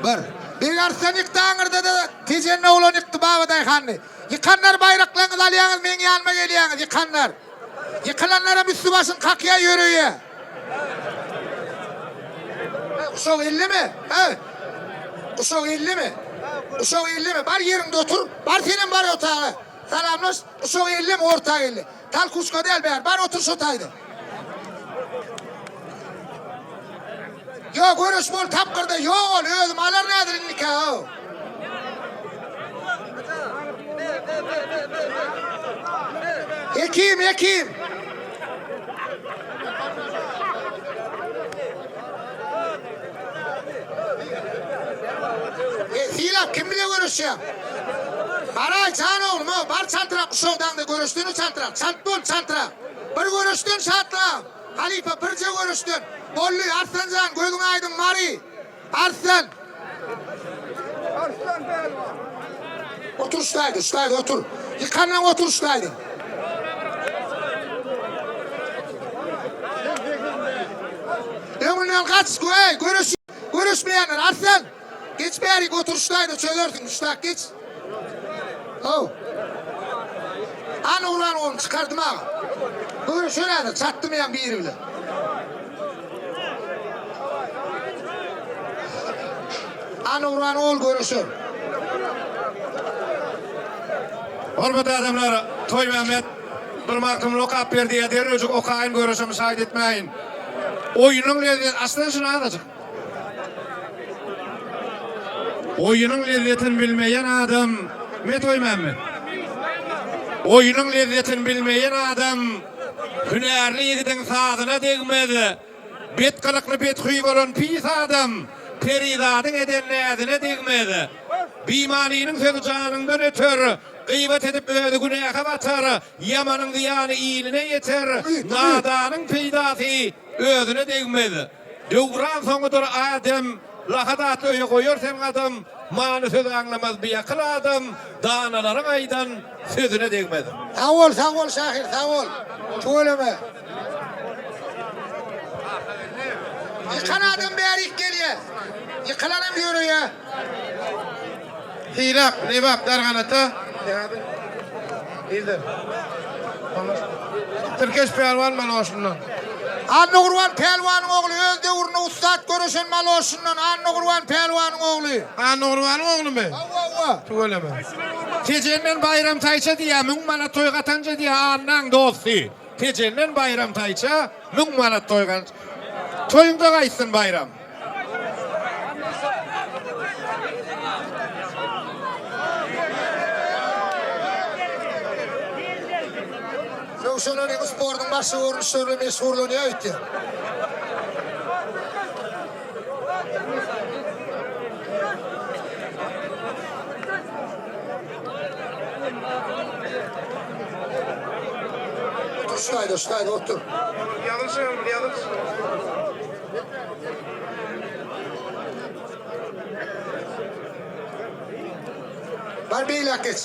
Bir. Begarslan ýykdy aňyrda-da Tejende oglan ýykdy Babadaýhany. Ýykanlar baýraklaryňyzy alýaňyz meň ýanyma gelýäňiz ýykanlar. Ýykylanlaram üsti başyn kakýa ýöreýä. Heý guşak elleme. Heý. Guşak elleme. Guşak elleme. Bar ýeriňde otur. Bar senem bar otaga. Salamlaş. Guşak elleme orta elle. Talkuşka däl bäri. Bar otur şo taýda. Ýok göreş bol tapgyrda ýok ol özüm alar nädir indikä how. Hekim hekim. E, Sylap kim bile göreşýäň? Baraý jan oglum o, bar çaltrak uşagdaňda göreşdeni çaltrak, çalt bol çaltrak. Bir göreşden şatlan. Halypa birje göreşden. Boldy Arslanjan gözüň aýdyň Mary. Arslan. Arslan pälwan. Otur ştaýda, ştaýda otur. Ýykandan otur ştaýda. Öňünden gaç, eý, göreş, göreşmeýänler Arslan. Geç bärik otur ştaýda çözersiň, ştak geç. How. An oglan ony çykardym aga. Göreşer häzir, çatdym ýaň biri bilen. Annagurbanyň ogly göreşer. Hormatly adamlar, Toýmämmet bir Magtymguly okap berdi ýa derrewjik okaýyn göreşe müşahit etmäýin. Oýunyň lezzet açsana şuny azajyk. Oýunyň lezzetini bilmeýän adam me Toýmämmet. Oýunyň lezzetini bilmeýän adam hünärli ýigidiň sazyna degmez. Bet gylykly bethuý bolan pis adam perizadyň eden näzine degmez. Bimanynyň sözi janyňdan öter, gybat edip özi günähe batar, ýamanyň zyýany iline ýeter, nadanyň peýdasy özüne degmez. Döwran soňudyr adem, lahat atly öýe goýar sen gadam, many söz aňlamaz biakyl adam, danalaryň aýdan sözüne degmez. Sag bol, sag bol şahyr, sag bol. Tüweleme. Ýykan adam bärik gelýä. Ýykylanam ýöreýä. Sylap, Lebap, Darganata. Nirden? Tirkeş pälwan Maloşyndan. Annagurban pälwanyň ogly öz döwründe ussat göreşen Maloşyndan Annagurban pälwanyň ogly. Annagurbanyň oglumy? Hawa, hawa. Tüweleme. Tejenden Baýram taýça diýýä, müň manat toý gatanja diýýä Annaň dosty. Tejenden Baýram taýça, müň manat toý Toýuňda gaýtsyn Baýram. Röwşen Öniň sportuň başga görnüşleri bilen meşgullanýar öýtýän. Otur şu taýda, şu taýda otur. Ýazylyş, ýazylyş. Bar beýläk geç.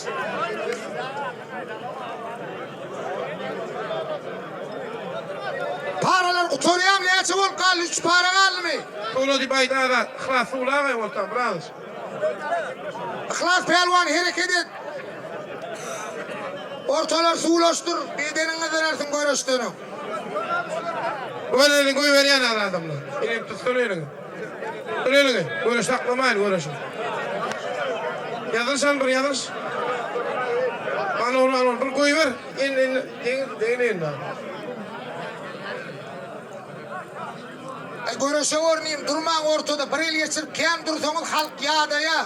Paralar gutarýamy näçe bolup galdy üç para galdymy? Sula diýip aýt Azat. Yhlas sula gaý bolsaň biraz. Yhlas pälwan hereket et. Ortalar suwlaşdyr bedeniňi gyzdyrarsyň göreşden öň. Göz elini goýberýän az adamlar. Elini tutsun elini. Tut elini. Göreş saklamaýyn göreşi. Ýazylyş al bir ýazylyş. Al ogul al ogul bir goýber. Elini elini degin degin elini. Aý göreşe görneyim durmaň ortada bir el geçirip kän dursaňyz halk ýadaýa.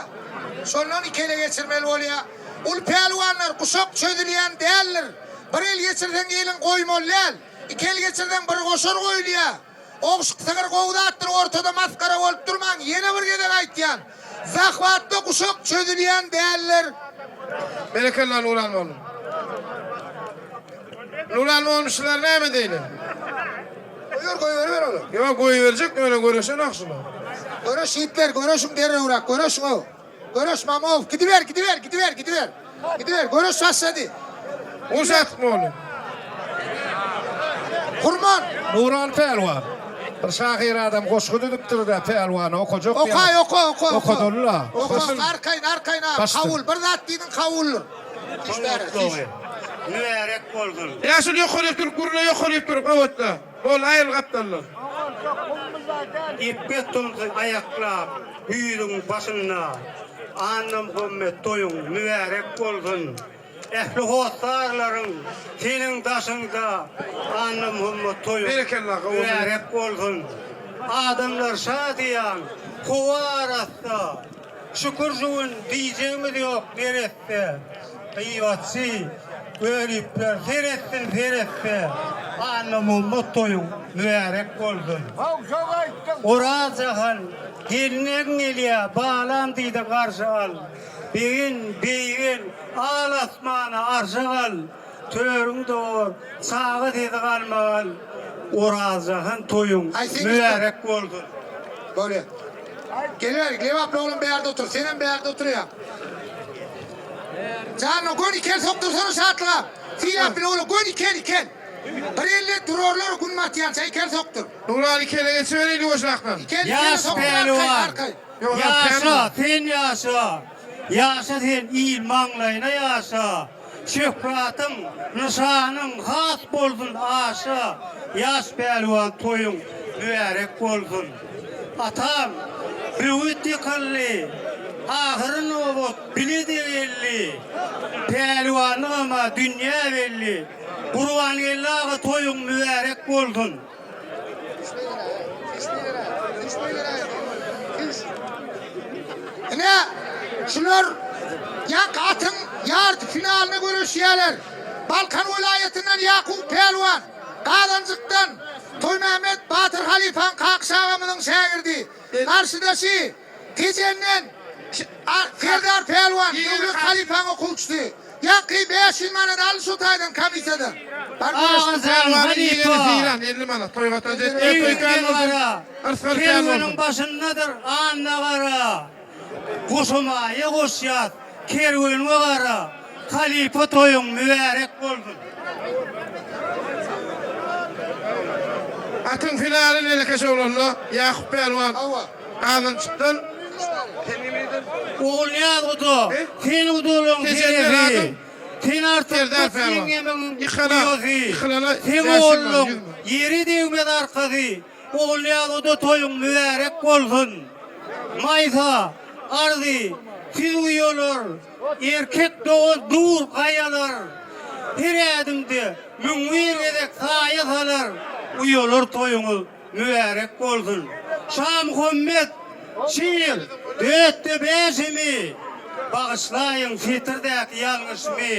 Şondan iki ele geçirmeli bolýa. Uly pälwanlar guşak çözülýän däldir. Bir el geçirseň eliň goýmaly däl. Iki el geçirseň bir goşar goýulýa. Ogşuk sygyr gowy zatdyr ortada masgara bolup durmaň ýene bir gezek aýtýan. Zahwatda guşak çözülýän däldir. Berekella Nurhan oglum. Nurhan oglum şular näme diýli? Goýber goýberiber olar. Ýok goýberjek ýöne göreşenok şular. Göreş ýigitler göreşiň derrewräk göreşiň ow. Göreş Mamow gidiber gidiber gidiber gidiber. Gidiber göreş başlady. Goş atma ony. Kurman. Nural pälwan. Bir şahyr adam goşgy düzüpdir-de pälwana okajak diýýär. Okaý oka oka oka. Okadyl-la. Oka arkaýyn arkaýyn aga kabul bir zat diýdiň kabuldyr. Toý mübärek bolsun. Ýaşuly ýokaryk durup gürle ýokaryk durup gabatda. Bol aýryl gapdaldan. Epgek tomsy aýaklap güýzüň başynda Annamuhammet toýuň mübärek bolsun. Ähli hossarlaryň seniň daşyňda Annamuhammet toýuň Berekella, gowy. mübärek bolsun. Adamlar şadyýan, howa arassa. Şükür şu gün diýjegimiz ýok neresse. Gybatçy göripler seretsin seretse Annamuhammet toýuň mübärek bolsun. Oraz jahan gelneň gelýä balam diýdi garşy al. Begin beýgel al asmana arşa gal. Törüň dor çaga sesi galmagal Orazjahan toýuň mübärek bolsun. Bolýa. Geliber, Lebaply oglan bärde otur, senem bärde oturýaň. Janyna göni kel sokdursana Şatlyga. Sylap bile oglan göni kel ikel. Bir elle durarlar gün batýança ikel sokdur. Nuraly kele geçibereýin ýuwaşrakdan. Ikel ikele Ýaş sokdur arkaýyn pälwan. arkaýyn. Ýaşa sen ýaşa. Ýaşa sen il maňlaýyna ýaşa. Şöhratyň, nyşanyň has bolsun aşa, Ýaş pälwan toýuň mübärek bolsun! Atam! Böwet ýykyldy. Ahyry nobat bile-de geldi. Pälwanlygam-a dünýä belli. Gurbangeldi aga toýuň mübärek bolsun. Ine, şular ýaňky atyň ýarty finalynda göreşýärler. Balkan welaýatyndan Ýakup pälwan, Gazanjykdan Toýmämmet Batyr halypaň Kakyş agamyzyň şägirdi, garşydaşy Tejenden Serdar pälwan, Döwlet halypaň okuwçysy. Ýaňky 500 manat al şu taýdan komissiýadan. Bar göreşdir. Agajan Pälwanyň ýegeni halypa. Sylan 50 manat. Toý gatanç etmeýär, toý kän Eýgiden bolsun. gara, Yrsgal kän kerweniň bolsun. başyndadyr Anna gara. Goşamaýa goşýas, kerweniňe gara. Halypa toýuň mübärek bolsun. Atyň finaly Lelekeş oglanda Ýakup pälwan Hawa. Gazançykdan. Sen nimeýden? Ogulnyýaz guda, E? sen gudalaň Tejenler şerefi. adyň? Sen artyk Serdar köp pälwan. ýeňňemiň Ýykana, uýasy. ýykylana Seň 500 manat, ogluň 100 manat. ýere degmez arkasy. Ogulnyýaz guda toýuň mübärek bolsun. Maýsa, Arzy, siz uýalar, erkek dogan dur gaýalar. Her ädimde 1001 gezek saýa salar. Uýalar toýuňyz mübärek bolsun. Şamuhammet, Şir, dörtde bäşimi, bagyşlaýyň setirdäki ýalňyşymy.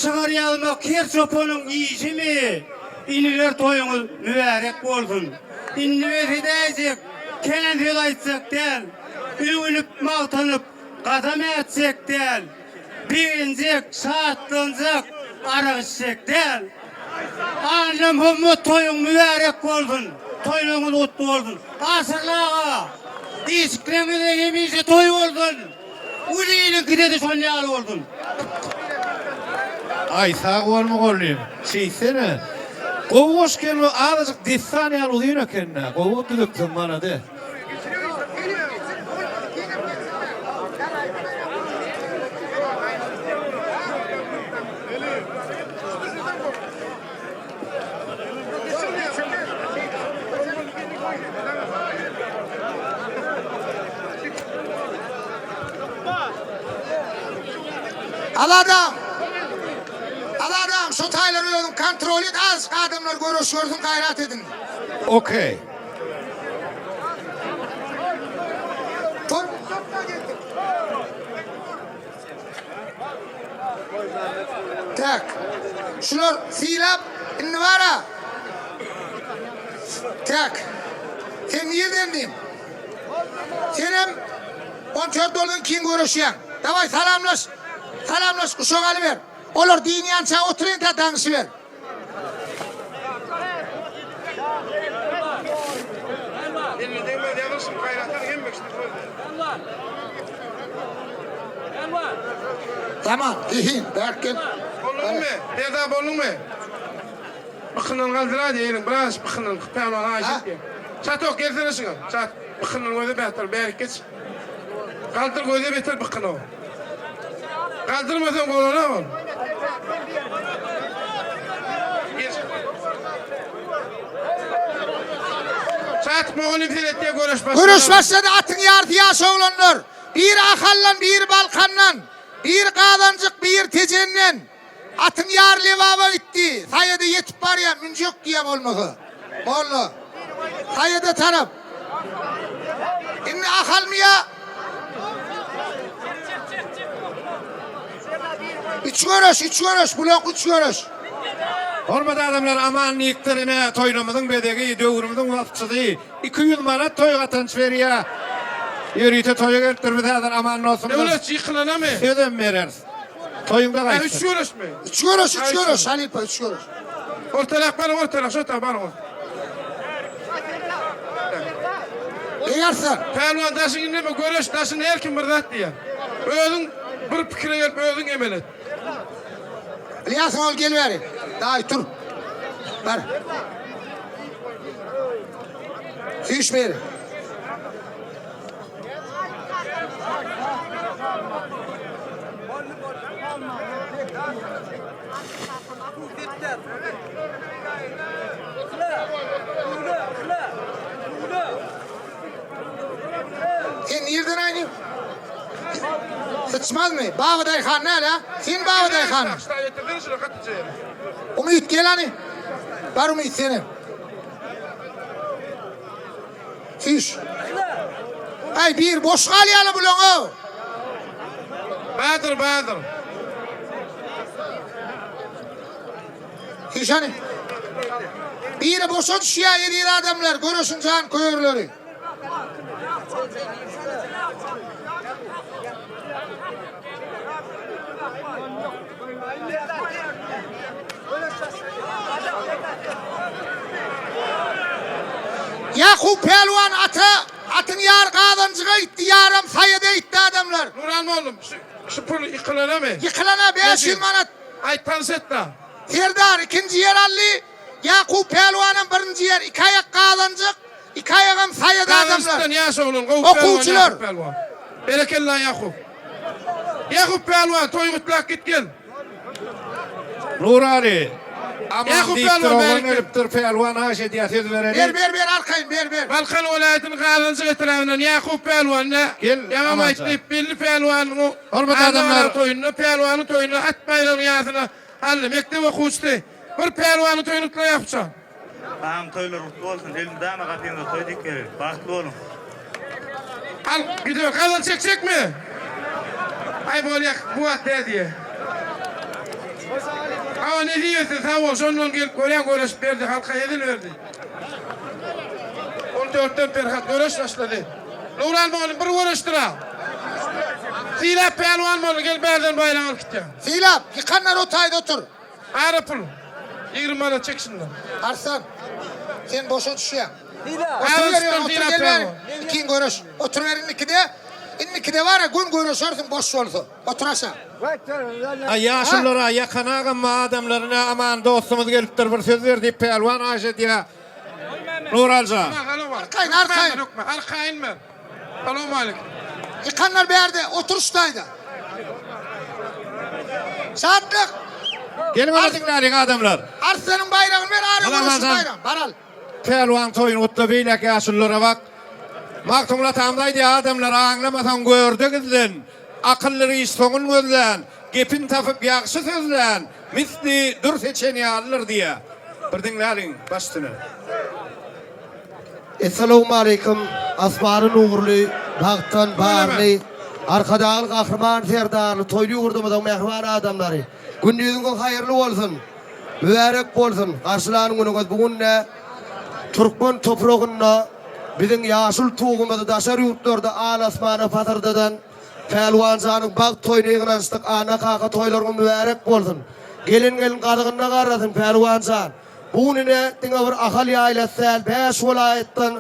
Şygyr ýazmak her çopanyň işimi, iniler toýuňyz mübärek bolsun. Indi bes edäýjek, kän söz aýtjak däl, öwünip magtanyp gadam ätjek däl. Begenjek, şatlanjak, arak içjek däl. Annamuhammet toýuň mübärek bolsun! Toýlaryňyz gutly bolsun! Aşyrly aga, işikleriňizde hemişe toý bolsun! Uly iliňkide-de şon ýaly bolsun! Aý sag bol mugallym. Şeýtsene. Gowy goşgy eken bu azajyk dessan ýaly uzyn ekendä. Gowy düzüpsiň malades. Al adam. Al adam, şu taýlary özüň kontrol et, azajyk adamlar göreş görsün, gaýrat ediň. Okey. Tak. Şular sylap indi bara. Tak. Sen nirden diýim? Senem 14 boldan keyin görüşýäň. Daway salamlaş. Salamlaş, uşak alyber. Olar diýinýänçä oturyn ta daňşyber. Eline degmez ýazylyşyň gaýratdan hemme kişi sözde. Tamam, zehin, berk gel. Bolduňmy? Serdar bolduňmy? Bykyndan galdyraý diýeliň, biraz bykyndan pälwan haýyş etýär. Çatok gelsene şuňa. Çat, bykyndan göze beter, bärik geç. Galdyr göze beter bykyny. Galdyrmasaň bolana ol. Çat mugallym seretýär göreş başlady. Göreş başlady atyň ýarysy ýaş oglanlar. Biri Ahaldan, biri Balkandan, biri Gazanjyk, biri Tejenden. Atyň ýary Lebaba gitdi. Saýada ýetip barýar, münjek diýýär bolmasa. Molla. Saýada tarap. Indi Ahalmy ýa? Üç göreş, üç göreş, bulak üç göreş. Hormatly adamlar Aman diýipdir ine toýlamyzyň bezegi, döwrümiziň waspçysy 200 manat toý gatanç berýär. Ýörite toýa gelipdir biz häzir Aman dostumyza Döwlet ýykylanamy? sözem bereris. Toýuňda Ha, üç gaýtsyn. göreşmi? Üç göreş, üç göreş, halypa, üç göreş. Ortalak baryň ortalak, şo ta baryň. Beýersen. Pälwan daşyň indeme göreş daşyn her kim bir zat diýýär. Özüň bir pikire gelip özüň emel et. Ylýasyň ol gel bäri. Daýy tur. Bar. Süýş beri. Syçmazmy? Babadaýhan näle? Sen Babadaýhan. Umyt gel hany. Bar Umyt senem. Süýş. Aý bir boş galýaly bulaň-ow. Badyr, Badyr. Süýş hany. Biri boşa düşýär eziz adamlar, göreşiň janköýerleri. Ýakup pälwan ata atyň ýary gazanjyga gitdi, ýaram saýada gitdi adamlar. Nuran mollum, şu şu pul ýykylanamy? Ýykylana 500 manat. Aýt tanyş et-da. Serdar ikinji ýer aldy. Ýakup pälwanam birinji ýer, iki aýak gazanjyk, iki aýagam saýada adamlar. Gazanjykdan ýaş oglan, gowy pälwan Okuwçylar. Ýakup pälwan. Berekella Ýakup. Ýakup pälwan toý gutlap git gel. Nuraly, Aman Ýakup diýipdir, pälwan oglan bärik gel. gelipdir, pälwan haýyş edýär, söz bereli. Ber, ber, ber arkaýyn, ber, ber. Balkan welaýatynyň Gazanjyk etrabyndan Ýakup pälwan ne Gel, ýaňam Amanjan. aýtdy, belli pälwanyň Hormatly adamlar. toýunda, pälwanyň toýunda at baýragyny ýasyna aldy. Mekdep okuwçysy. Bir pälwanyň toýuny gutla Ýakupjan. Agam toýlar gutly bolsun elmydama gapyňyzda toý dik geliň bagtly boluň. Al gidiber gazal çekjekmi? Aý bolýa bu wagt däl diýe. Hawa nesip etse sag bol şondan gelip görýän göreşip berdi halka hezil berdi. On dörtden Perhat göreş başlady. Nurhan mugallym bir göreşdir a. Sylap pälwan boldy gel bärden baýrak alyp gitýän. Sylap, ýykanlar o taýda otur. Ara pul. 20 manat çek şundan. Arslan, sen boşa düşýäň. Otur Otur otur gel bäri. Ikiň göreş. Oturyber indikide. Indikide bar-a gün göreşersiň boş bolsa. Otur aşa. Aý ýaşululara ýakan agam adamlaryna aman dostumyz gelipdir bir söz ber diýip pälwan aýş edýä. Nuraljan. Arkaýyn arkaýyn. Arkaýyn ber. Salowmaleýkim. Ýykanlar bärde otur şu taýda. Şatlyk. Geliň ony diňläliň adamlar. Arslanyň baýragyny ber ara göreşiň baýragyny. Bar al. Pälwan toýuny gutla beýläk ýaşululara bak. Magtymguly atamyz aýdýar adamlar aňlamasaň görde gizlen. Akyllyr iş soňun gözlän, gepin tapyp ýagşy sözlän, misli dür seçen ýalydyr diýýär. Bir diňläliň baş üstüne. Essalawmaleýkim Asmany nurly, bagtdan barly, Arkadagly Gahryman Serdarly toýly ýurdumyzyň mähriban adamlary! Gündiziňiz haýyrly bolsun! Mübärek bolsun! Garşylan günüňiz bu günde türkmen topragynda biziň ýaşyl tugumyzy daşary ýurtlarda al-asmana pasyrdadan Pälwanjanyň bagt toýuna ýygnanyşdyk Anna kaka toýlaryňyz mübärek bolsun! Gelen gelin gazygynda garrasyn Pälwanjan! Bu gün ine diňe bir Ahal ýaýlasy däl, bäş welaýatdan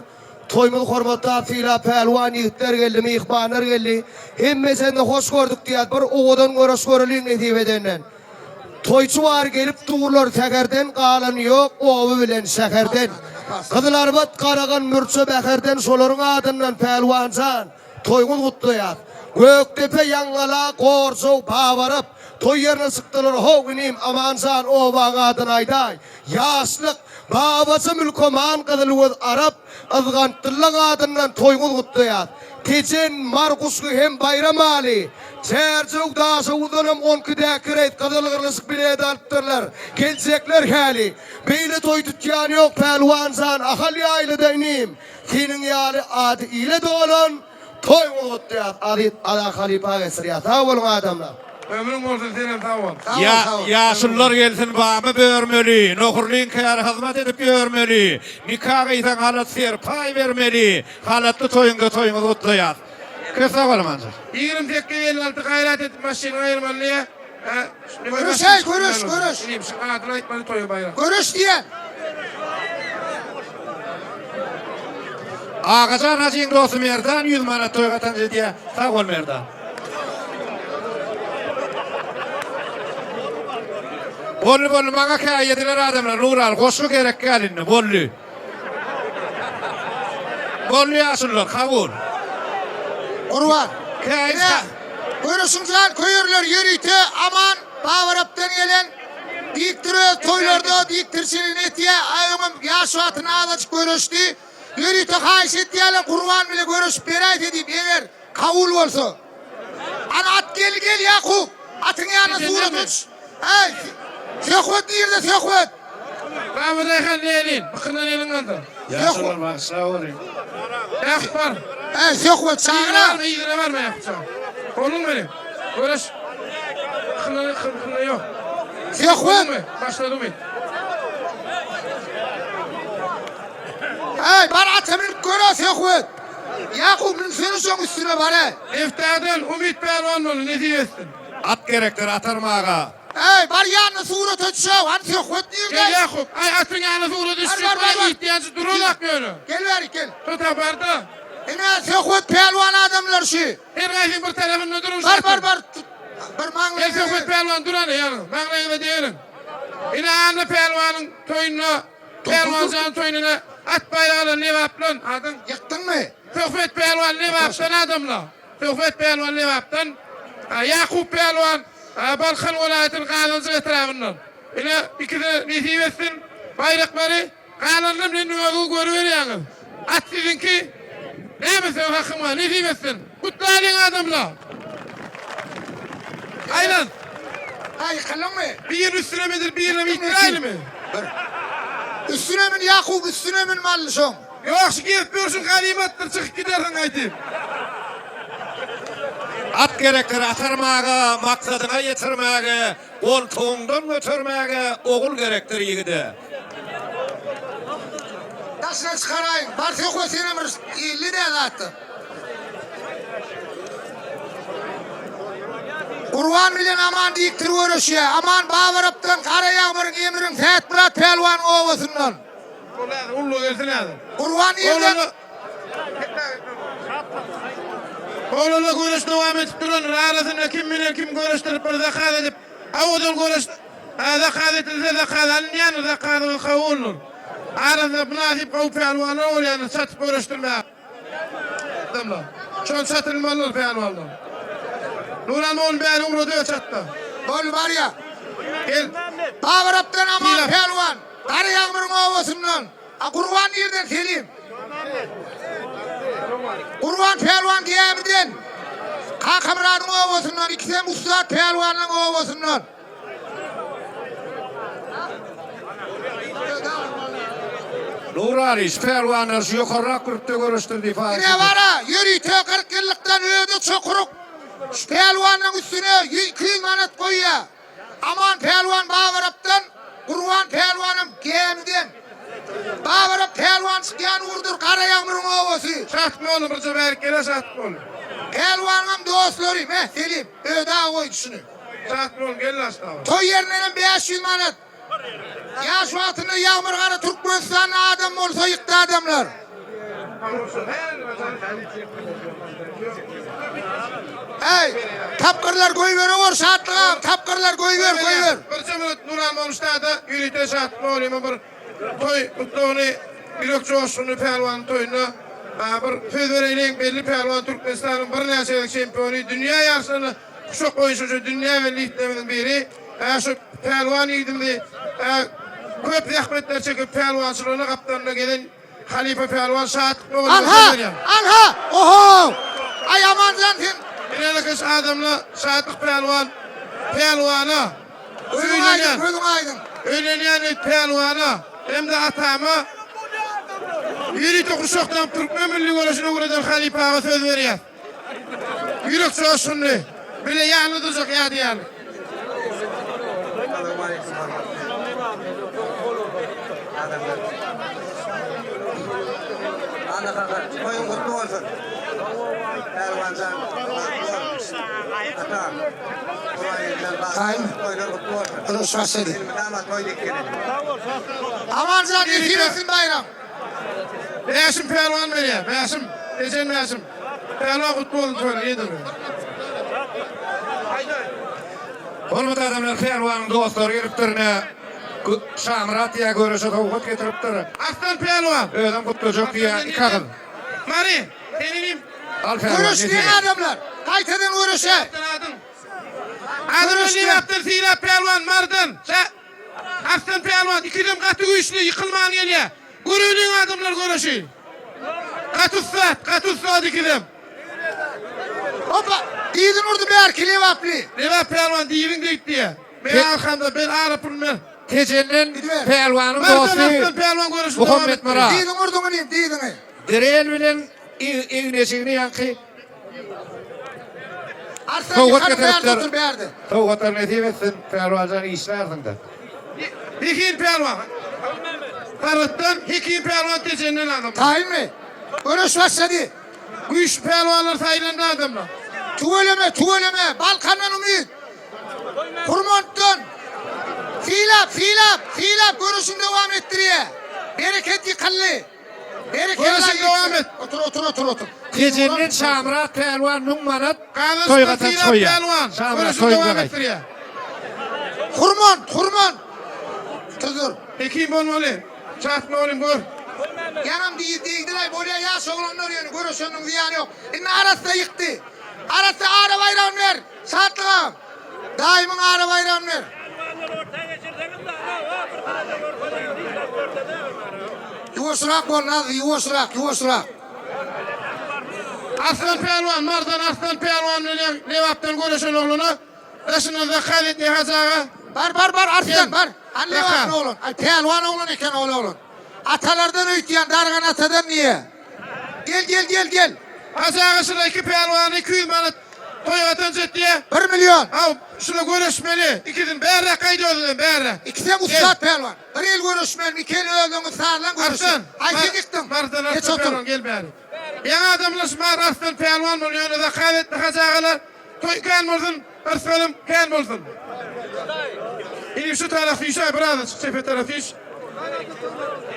toýumyzy hormatlap, sylap pälwan ýigitler geldi, myhmanlar geldi. Hemmesini-de hoş gördük diýýäs. Bir owadan göreş göreliň nesip edenden. Toýçy bar gelip durlar säherden, galany ýok oba bilen şäherden. Gyzylarbat, Garagan, Mürçe, Bäherden şolaryň adyndan pälwan jan, Toýuňyz gutlaýas. Gökdepe, Ýaňgala, Gorjaw, Babarap, toý ýerine çykdylar how inim Amanjan obaň adyny aýdaý. Ýaşlyk, Babaja Mülkaman Gyzylgöz Arap, Yzgantdyllaň adyndan toýuňyz gutlaýas. Tejen, Marguşgy hem Baýramaly, Çärjew, Daşoguzdanam onkidäki reýs gyzyl gyrlyşyk bilet alypdyrlar. Geljekler häli. Beýle toý tutýan ýok Pälwanjan Ahal ýaýlada inim. Seniň ýaly ady ile dolan toý gutlaýas Aziz Ala halypa geçirýär sag boluň adamlar. Ömrüň bolsun senem sag bol. Ýa ýaşulular gelsin bamy börmeli, Nohurlyň käri hyzmat edip ýörmeli, Nika gyýsaň halat serpaý bermeli, Halatly toýuňda toýuňyzy gutlaýas. Köp sag boluň anca. 28 56 gaýrat edip maşynyňy aýyrmaly diýä. Göreş eý göreş göreş. Inim şu adyny aýtmaly toýa baýrak. Göreş diýen. Agajan hajyň dosty Merdan 100 manat toý gatanç edýär. Sag bol Merdan. Boldy boldy maňa käýediler adamlar Nural goşgy gerek däl indi boldy. Boldy ýaşulular kabul. Gurban. Käýiş Ine, göreşiň jan köýerler ýörite Aman Babarapdan gelen dikdir öz toýlarda dikdirçiligini etýär. Aý öňem ýaş wagtynda azajyk göreşdi. Ýörite haýyş etýärler Gurban bile göreşip beräýse diýip eger kabul bolsa. Ana at gel gel Ýakup. Atyň ýanyna surata düş. Äý, Söhbet nirde Söhbet? Babadaýhan Lenin, bykyndan eliň galdyr. Ýaşular bagyşla ony. Ýakup bar. Äý, Söhbet çagyra. Yzyna barma Ýakup jan. Boluň meni. Göreş. Bykyndan bykyndan ýok. Söhbet. Başlady umyt. Äý, bar ata münüp gör-ä Söhbet. Ýakup münsene şoň üstüne bar-äý. Eftadan Umyt pälwan boldy, nesip etsin. At gerekdir atarmaga. Äý, bar ýanyna surata düşäw, hany Söhbet nirde? Gel Ýakup, aý atyň ýanyna surata düşjek Bar, bar, bar, bar. iýtýänçi duranok ýöne. Gel bärik gel. Tota barda. Ine, Söhbet pälwan adamlar şu. Her gaýsyň bir tarapynda duruň Bar, bar, bar. Bir maňlaýyňa Gel Söhbet pälwan dur hany ýanyň, maňlaýyňyza degeliň. Ine Anna pälwanyň toýunda Pälwanjan toýuna at baýragy alan Lebaplan adyň. Ýykdyňmy? Söhbet pälwan Lebapdan adamlar. Söhbet pälwan Lebapdan. Ýakup pälwan Balkan welaýatynyň Gazanjyk etrabyndan. Ine ikisine nesip etsin baýraklary. Galanyny indi özüňiz görüberýäňiz. At siziňki. Näme söz hakym bar. Nesip etsin. Gutlalyň adamlar. Aýlan. Ha ýykyldyňmy? Birini üstüne mindirip birinem ýitdiräýlimi? Bir. Üstüne min Ýakup üstüne min mally şoň. Ýok şu gezip ýörşüň ganymatdyr çykyp gidersiň gaýdyp. At gerekdir atarmaga, maksadyňa ýetirmäge, goltugyňdan götermäge ogul gerekdir ýigide. Daşyna çykaraýyň. Bar söhbet senem bir 50 däl zatdan. Gurban bilen Aman dikdir göreşýär. Aman Babarapdan, Gara Ýagmyryň, Emiriň, Sähetmyrat pälwanyň obasyndan. Ol häzir ulla gelsin häzir. Gurban irden. Oglanlar göreş dowam edip durandyr. Arasynda kim bilen kim göreşdirip bir zakaz edip, owadan göreş zakaz edilse zakaz alynýandyr, zakazyňyz kabuldyr. Arasynda mynasyp gowy pälwanlar bolýandyr çatyp göreşdirmäge. Adamlar. Şol çatylmalydyr pälwanlar. Nuran ony bäri ugrady çatda. Bol barýa. Gel. Babarapdan Aman pälwan. Gara Ýagmyryň obasyndan. A Gurban nirden Selim? Gurban pälwan Gämiden. Kakamyradyň obasyndan. Ikisem ussat pälwanlaň obasyndan. Nurali, şu pälwanlar şu ýokarrak gürpde göreşdir diýip aýtdy. Ine bara, ýörite 40 ýyllykdan öde çokuryk şu pälwanyň üstüne 200 manat goýýar. Aman pälwan Babarapdan, Gurban pälwanam Gämiden. Babarap pälwan çykýan ugurdyr Garaýagmyryň obasy. Şatlyk boldy, birje bärik gele şatlyk boldy. Pälwanyňam dostlary, meh, Selim, öde aga goýdy şuny. Şatlyk boldy, gel aşagy. Toý ýerindenem 500 manat. Ýaş wagtynda Ýagmyr Gara Türkmenistanda adam bolsa ýykdy adamlar. Äý, tapgyrlar goýberewor Şatlyk agam, tapgyrlar goýber, goýber. Birje minut Nuran Boluşdada ýörite Şatlyk mogallyma bir toý gutlagyny ýürek joşgunly pälwanyň toýunda bir söz bereýliň. Belli pälwan Türkmenistanyň birnäçe gezek çempiony, dünýä ýaryşlarynda Guşak boýunça şu dünýä belli ýigitlerimiziň biri. Hä şu pälwan ýigidimizi hä köp zähmetler çekip pälwançylygyna gapdalynda gelen halypa pälwan Şatlyk doganymyza söz Anha! berýän. Anha! Oho! Aý Amanjan sen Bilelikş adamla Şatlyk pälwan pälwana Gözüň aýdyň, öýlenýän. gözüň aýdyň. Öýlenýän öýt pälwana hem-de atama ýörite guşakdan türkmen milli göreşini öwreden halypaga söz berýär. Ýürek joşgunly. Bile ýanly durjak ýadygärlik. Salowmaleýkim hormatly adamlar. Anna kaka, toýuň gutly bolsun. Pälwanjan, bagtly bol. Ata, Gurbangeldijan bagtly bol. Toýlar gutly bolsun. Durmuş başlady. Elmydama toý dek geleli. Amanjan nesip etsin baýram. Bäşim pälwan berýär. Bäşim, Tejen Bäşim. Pälwan gutly bolsun toýlar ýene bir. Hormatly adamlar pälwanyň dostlary gelipdir ine. Şamyrat diýýär göreşe sowgat getiripdir. Arslan pälwan. Özem gutlajak diýýär iki agyz. Mary, sen inim. Al pälwan Göreş nesip diýen et. adamlar. Gaýtadan göreşe. Adyň. Adyň Lebapdan Sylap pälwan Marydan. Arslan pälwan ikidem gaty güýçli ýykylman gelýär. Göreliň adamlar göreşi. Gaty ussat, gaty ussat ikidem. Hoppa. Dyzyny urdy bärki Lebaply. Lebap pälwan dyzyň degdi diýýär. Men arkamda, ben ara pulum ber. Tejenden pälwanyň Merdan dosty Arslan pälwan göreşini dowam Muhammet etdirýär. Myrat. Dyzyňy urduň inim, dyzyňy. Direl bilen egin-eşigini ýaňky Arslan sowgat ýykanyň bärde getiripdir. otur bärde. Sowgatlar nesip etsin, pälwanjan işlärsiň-de. Hekim pälwan. Sargytdan Hekim pälwan Tejenden adamlar. Taýynmy? Göreş başlady. Güýçli pälwanlar saýlandy adamlar. Tüweleme, tüweleme, Balkandan Umyt. Hurmantdan. Sylap, Sylap, Sylap göreşini dowam etdirýär. Bereket ýykyldy. Berekella Göreşiň dowam et. Otur, otur, otur, otur. Tejenden Şamyrat pälwan 1000 manat toý Gazançdan gatanç Sylap goýýar. pälwan Şamyrat göreşini toýuňda dowam gaýt. etdirýär. Hurmant, Hurmant. Otur, dur. Hekim bolmaly. Çatma olim gör. Ýaňam diýdi, diýdiler, bolýa ýaş oglanlar ýöne göreşeniniň zyýany ýok. Indi arassa ýykdy. Arassa ara baýragyny ber. Şatlyk agam. Daýymyň ara baýragyny ber. Ýuwaşrak bol Nazly, ýuwaşrak, ýuwaşrak. Arslan pälwan, Mardan Arslan pälwan bilen Lebapdan göreşen oglana daşyndan zakaz etdi Hajy aga. Bar, bar, bar, Arslan, bar. Al Zakaz. Lebaply oglan. Aý, pälwan oglan eken ol oglan. Atalardan öýtýän, dargan atadan diýýä. Gel, gel, gel, gel. Hajy aga şuna iki pälwany 200 manat toý gatanç etdi. Bir million. Aw, şuna göreşmeli. Ikisini bärräk gaýdy özünden, bärräk. Ikisem ussat pälwan. Bir el göreşmeli, iki el özüňiz sazlan göreşiň. Arslan. Aý sen ýykdyň. Mardan Geç Arslan otur. pälwan gel bäri. Ýaňy adamlar şu mar Arslan pälwan bol ýöne zakaz etdi Hajy agalar. Toý kän bolsun, yrsgalym kän bolsun. Inim şu taraf süýşäý birazajyk çepe taraf süýş.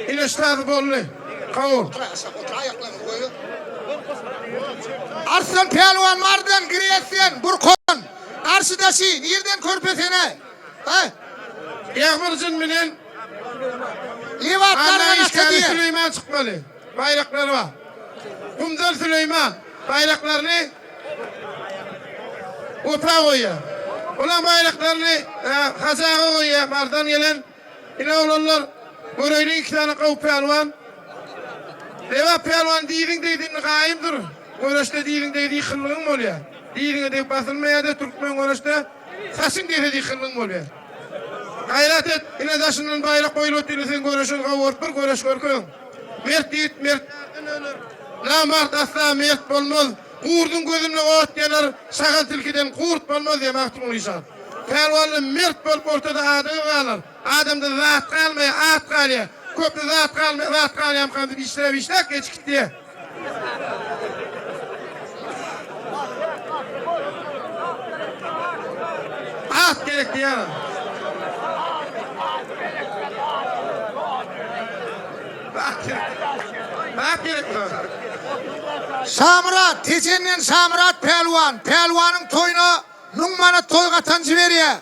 Ine şu tazy boldy. Kabul. Otur aşak otur aýaklaryňyzy goýuň. Arslan pälwan Mardan Gresiýan Burkan garşydaşy nirden körpe sene. Ha? Ýagmyrjyn bilen Lebap Anna dargan ata işgäri diýe. Süleýman çykmaly. Baýraklary bar. Gumdan Süleýman baýraklaryny Opa goýýar. Olam baýraklaryny Hajy aga goýýar. Mardan gelen ine oglanlar göreýliň iki sany gowy pälwan. Lebap pälwan diziň degdi indi gaýym dur. Göreşde diziň degdi ýykyldygyň bolýar. Diziňe degip basylmaýar-da türkmen göreşde saçyň degse ýykyldygyň bolýar. Gaýrat et, ine daşyndan baýrak goýulyp otyr sen göreşiň gowy bolup bir göreş görkeziň. Mert ýigit mertlerden öner. Namart asla mert bolmaz. Gurduň gözünde ot ýanar, şagal tilkiden gurt bolmaz diýýär Magtymguly işan. Pälwanlar mert bolup ortada adyňyz galar. Adamda zat galmaýar, at galýar. Köpde zat galmaýar, zat galýarmykan diýip işläp işläp geçip gitýär. At gerek diýýär. At gerek. At gerek. Şamyrat, Tejenden Şamyrat pälwan, pälwanyň toýuna 1000 manat toý gatanjy berýär.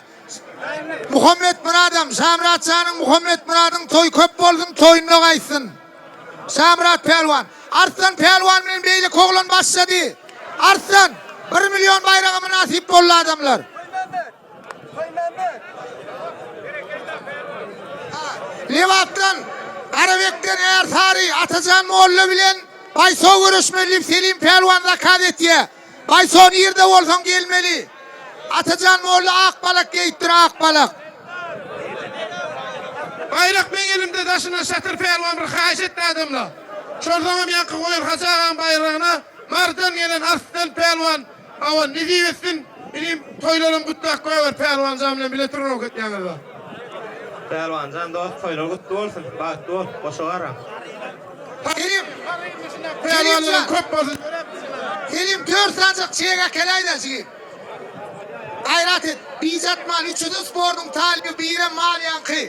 Muhammet Myradam, Şamyrat janyň Muhammet Myradyň toýy köp bolsun, toýunda gaýtsyn. Şamyrat pälwan, Arslan pälwan bilen beýleki oglan başlady. Arslan, bir million baýraga mynasyp boldy adamlar. Lebapdan, Garabekden Ärsary, Atajan molla bilen Baýso göreşmeli diýip Selim pälwan zakaz etýär. Baýso nirde bolsaň gelmeli. Atajan molla ak balak geýipdir ak balak. Baýrak meň elimde daşyndan Şatyr pälwan bir haýyş etdi adamlar. Şonsoňam ýaňky goýan Hajy agaň baýragyna Marydan gelen Arslan pälwan hawa nesip etsin inim toýlaram gutlap goýawer pälwanjan bilen bile tururok etýäňizda. Pälwanjan dost toýlar gutly bolsun bagtly bol goşa garaň. Selim. Pälwanlaryň köp bolsun. Selim dört sanjak çek äkeläýdä jigim. Gaýrat et. Bijatman üçüsi sportuň talyby birem maliýaňky.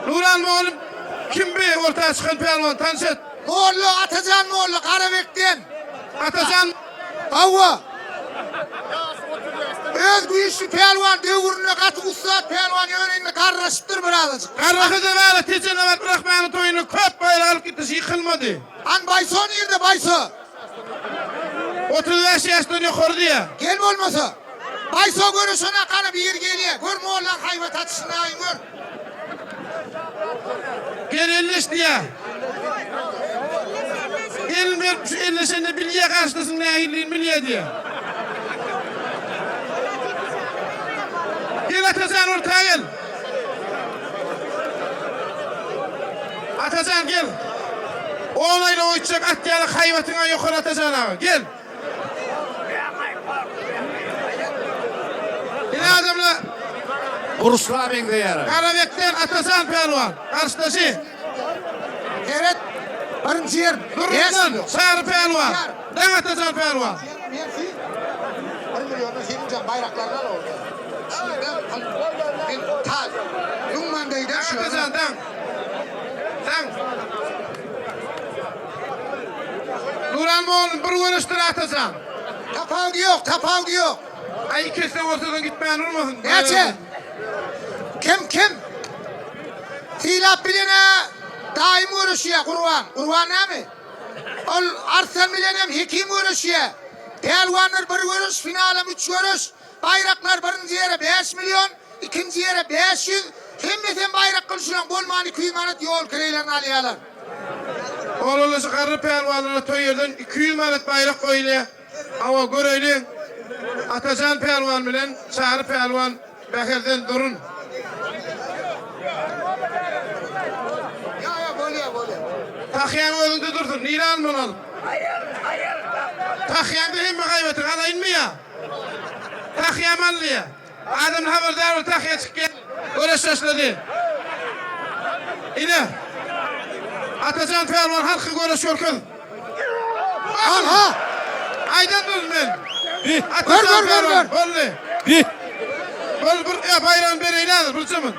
Nuran mugallym kim bi orta çykan pälwan tanyş et. Molla Atajan molla Garabekden. Atajan. Hawa. Öz güýçli pälwan döwründe gaty ussat pälwan ýöne indi garraşypdyr birazajyk. Garrasa-da bäri Tejen Abdurahmanyň toýunda köp baýrak alyp gitdi, ýykylmady. Han Baýso nirde Baýso? 35 ýaşdan ýokary diýýär. Gel bolmasa. Baýso göreşene gana biri gelýär. Gör mollaň haýbat atyşyny aýyň gör. Gel elleş diýýär. Elini berip şu elleşende bilýär garşydaşynyň nähilidigini bilýär diýýär. Atajan orta gel. Atajan gel. On aýlyk oýtjak at ýaly haýbatyňa ýokary Atajan aga. Gel. Ine adamlar. Burçla meňzeýär. Garabekden Atajan pälwan. Garşydaşy. Seret. Birinji ýer. Durundan Çary pälwan. Daň Atajan pälwan. Bir milliona seniň jan baýraklaryny al orada. Men ta Lüňman deýden şu. Atajan daň. Daň. Nuran mollum bir göreşdir Atajan. Tapawudy ýok, tapawudy ýok. Aý ikisi ortadan gitmän urmasyn. Näçe? Kim kim? Sylap bilen-ä daýym göreşýär Gurban. Gurban näme? Ol Arslan bilenem Hekim göreşýär. Pälwanlar bir göreş, finalam üç göreş. Baýraklar birinji ýere 5 million, ikinji ýere 500, hemmesem baýrak gylşylan bolman 200 manat ýol kireýlerini alýarlar. Oglanlaşy garry pälwanlara toý ýerden 200 manat baýrak goýulýar. Hawa, göreýli. Atajan pälwan bilen Çary pälwan Bäherden durun. Ýa, ýa, bolýar, bolýar. Tahýaň özüňde dursun, nirä almaly alyp? Tahýaňda hemme gaýbatyňy alaýynmy ýa? Tahýam al diýýär. Adamlar habardar bol, tahýa çykýar. Göreş başlady. Ine. Atajan pälwan halka göreş görkez. Aha! Aýdan durdum men. Bir. Atajan Gör, gör, gör, pälwan gör. boldy. Bir. Bol bir ýa baýragyny bereýin häzir bir çemin.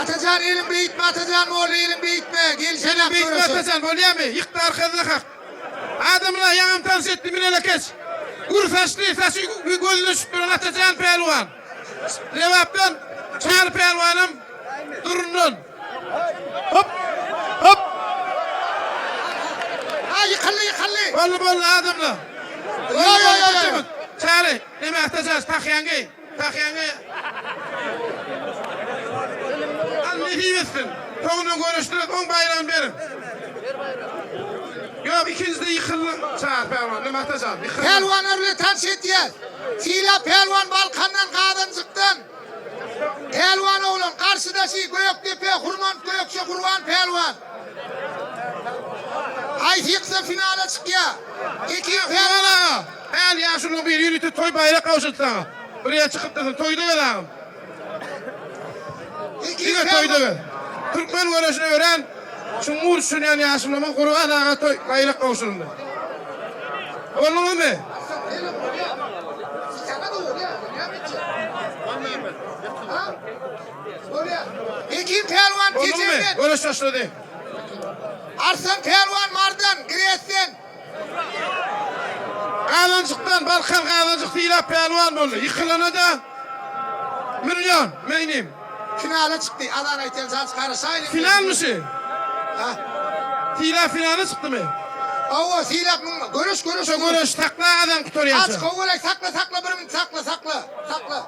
Atajan eliň beýitme Atajan boldy eliň beýitme. Gelşen Beýtme Atajan bolýamy? Ýykdy arkasyna kak. Adamlar ýaňam tans etdi minelekeç. Gür saçly, saçy gözüne düşüp duran Atajan pälwan. Lebapdan Çary pälwanam Durundan. Hop! Hop! Ha ýykyldy ýykyldy. Boldy boldy adamlar. Ýo ýo ýo ýo. Çary, neme Atajan tahýaňy geý. Tahýaňy Al nesip etsin. Soňundan görüşdirek, oň baýragyny beriň. Ýok, ikinjide ýykyldyň Çary pälwan, neme Atajan, ýykyldyň. Pälwanlar bilen tanyş edýäs. Sylap pälwan Balkandan, Gazanjykdan. Pälwan oglan, garşydaşy Gökdepe, Hurmant Gökje Gurban pälwan. Haýsy ýyksa finala çykýar. Ekin Pälwan aga, häl ýaşulyň biri ýörite toý baýrak gowşurdy saňa. Bir ýere çykyp dursun, toýda gel agam. Diňe toýda gel. Türkmen göreşine örän çuňňur düşünýän ýaşulymyz Gurban aga toý baýrak gowşuryldy. Bolduňyzmy? Hekim pälwan Bolduňyzmy? Tejenden. Göreş başlady. Arslan pälwan Mardan, Gresden. Gazanjykdan Balkan Gazanjyk Sylap pälwan boldy. Ýykylana-da million, meýnim. Finala çykdy. Azan aýtýan jan çykaryşaýlyň. Finalmy şu? Ha. Sylap finala çykdymy? Hawa, Sylap müň göreş göreş. Şu göreş sakla azan gutarýança. Aç gowulay sakla sakla bir minut sakla sakla sakla.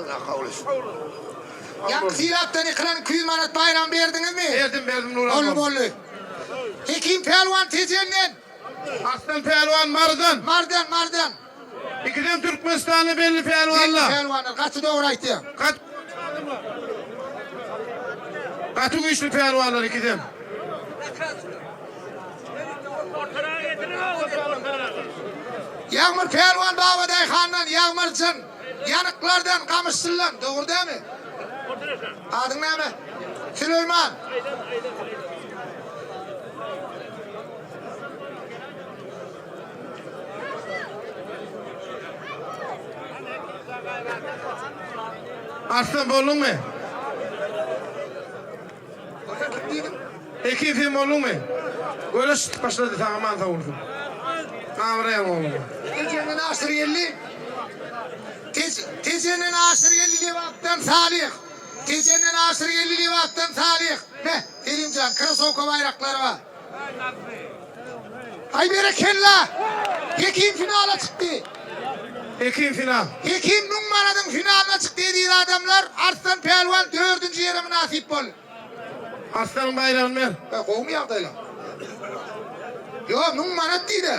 Allah kabul etsin. Ýaňky Sylapdan ýykylan 200 manat baýragyny berdiňizmi? Berdim, berdim Nuran. Boldy, boldy. Hekim pälwan Tejenden. Arslan pälwan Marydan. Marydan, Marydan. Ikisem Türkmenistanda belli Belli pälwanlar. pälwanlar, gaty dogry aýtýaň. Gaty Gaty güýçli pälwanlar ikisem. Ýagmyr pälwan Babadaýhandan, Ýagmyrjyn, Ýanyklardan, Gamyşsyldan, dogry dämi? Adyň näme? Süleýman. Arslan bolduňmy? Ekin sen bolduňmy? Göreş başlady sag aman sag bolsun. Abraýaň oglum. Tejenden Aşyr geldi. Tejenden Aşyr geldi Lebapdan Salyh. Tejenden Aşyr geldi Lebapdan Salyh. Me, Selimjan, krasowka baýraklary bar. Aý berekella! Hekim finala çykdy. Hekim final. Hekim müň manadyň finalyna çykdy eziz adamlar. Arslan pälwan dördünji ýere mynasyp boldy. Arslanyň baýragyny ber. He gowumy ýagdaýlar? Ýo müň manat diýdä.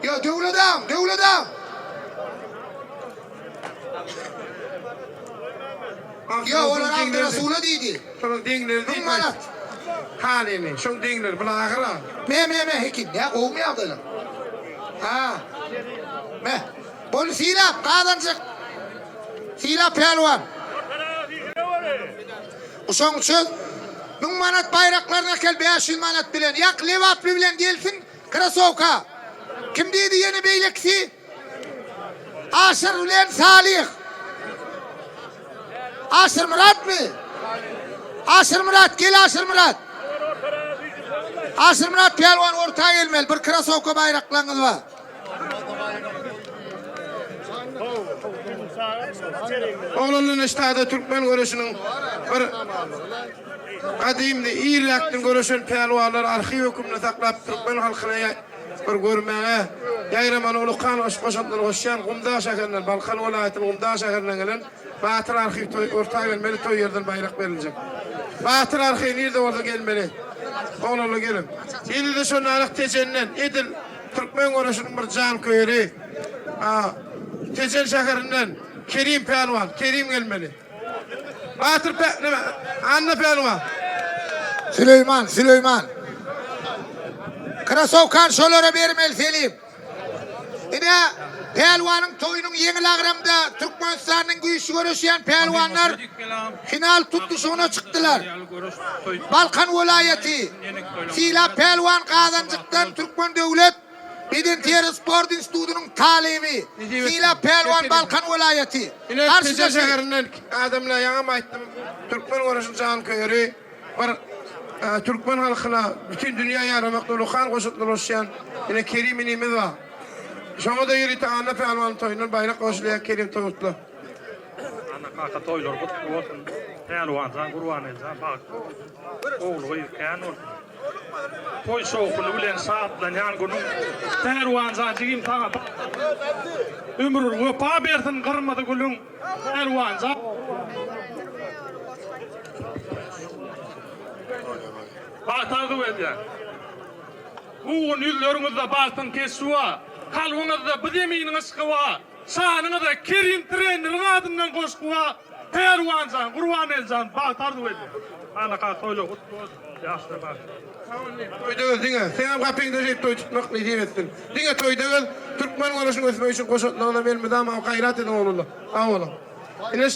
Ýo Döwlet agam, Döwlet agam. Ýo olar Abdyrasula diýdi. Şonuň deňleri Müň manat. Halyny, şoň deňleri bul agyr a. Me me me Hekim, nä gowumy ýagdaýlar? Ha. Me. Boldy Sylap, gazanjyk. Sylap pälwan. Uşaň çöz. Müň manat baýraklaryny äkel 500 manat bilen. Ýak Lebaply bilen gelsin krasowka. Kim diýdi ýene beýlekisi? Aşyr bilen Salyh. Aşyrmyratmy? Aşyrmyrat gel Aşyrmyrat. Aşyrmyrat pälwan orta gelmeli. Bir krasowka baýraklaryňyz bar. Oglanlar ştada türkmen göreşiniň bir gadymdy irräkden göreşen pälwanlar arhiw höküminde saklap türkmen halkyna bir görmäge ýaýramany ullakan goşantlar goşýan Gumdag şäherinden Balkan welaýatynyň Gumdag şäherinden gelen Batyr arhiw toý orta gelmeli toý ýerden baýrak beriljek. Batyr arhiw nirde bolsa gelmeli. Oglanlar geliň. Ýene-de şondalyk Tejenden edil Türkmen göreşiniň bir janköýeri a Tejen şäherinden Kerim pälwan, Kerim gelmeli. Batyr pä neme Anna pälwan. Süleýman, Süleýman. Krasowkany şolara bermeli Selim. Ine, pälwanyň toýunyň ýeňil agramda Türkmenistanyň güýçli göreşýän pälwanlar final tutluşygyna çykdylar. Balkan welaýaty, Sylap pälwan Gazanjykdan Türkmen döwlet bedenterbiýe sport institutynyň talyby Sylap pälwan Balkan welaýaty. Ine, Tejen Garşydaşy. şäherinden adamlar ýaňam aýtdym, türkmen göreşiniň janköýeri bir türkmen halkyna bütin dünýä ýaramakda ullakan goşantlar goşýan ine Kerim inimiz bar. Şoňa-da ýörite Anna pälwanyň toýundan baýrak goşulýar Kerim toý gutla. Anna kaka toýlar gutly bolsun. Pälwanjan Gurbaneljan bagtly bolsun. Ogly gyzy kän bolsun. Toý şowhuny bilen şatlanýan günüň Pälwanjan jigim saňa bagt Ömür wepa bersin gyrmyzy gülüň Pälwanjan. Bagt arzuw edýän. Bu gün ýüzleriňizde bagtyň keşbi bar, kalbyňyzda bu zeminiň yşky bar. Şanyňyza Kerim treneriň adyndan goşgy bar. Pälwanjan, Gurbaneljan bagt arzuw edýän. Anna kaka toýlar gutly bolsun. Ýaşlar bagtly. Toýda gel diňe. Seňem gapyňda şeýdip toý tutmak nesip etsin. Diňe toýda gel. Türkmen göreşiniň ösmegi üçin goşantlaryňyzam elmydama gaýrat ediň oglanlar. Sag boluň. Ine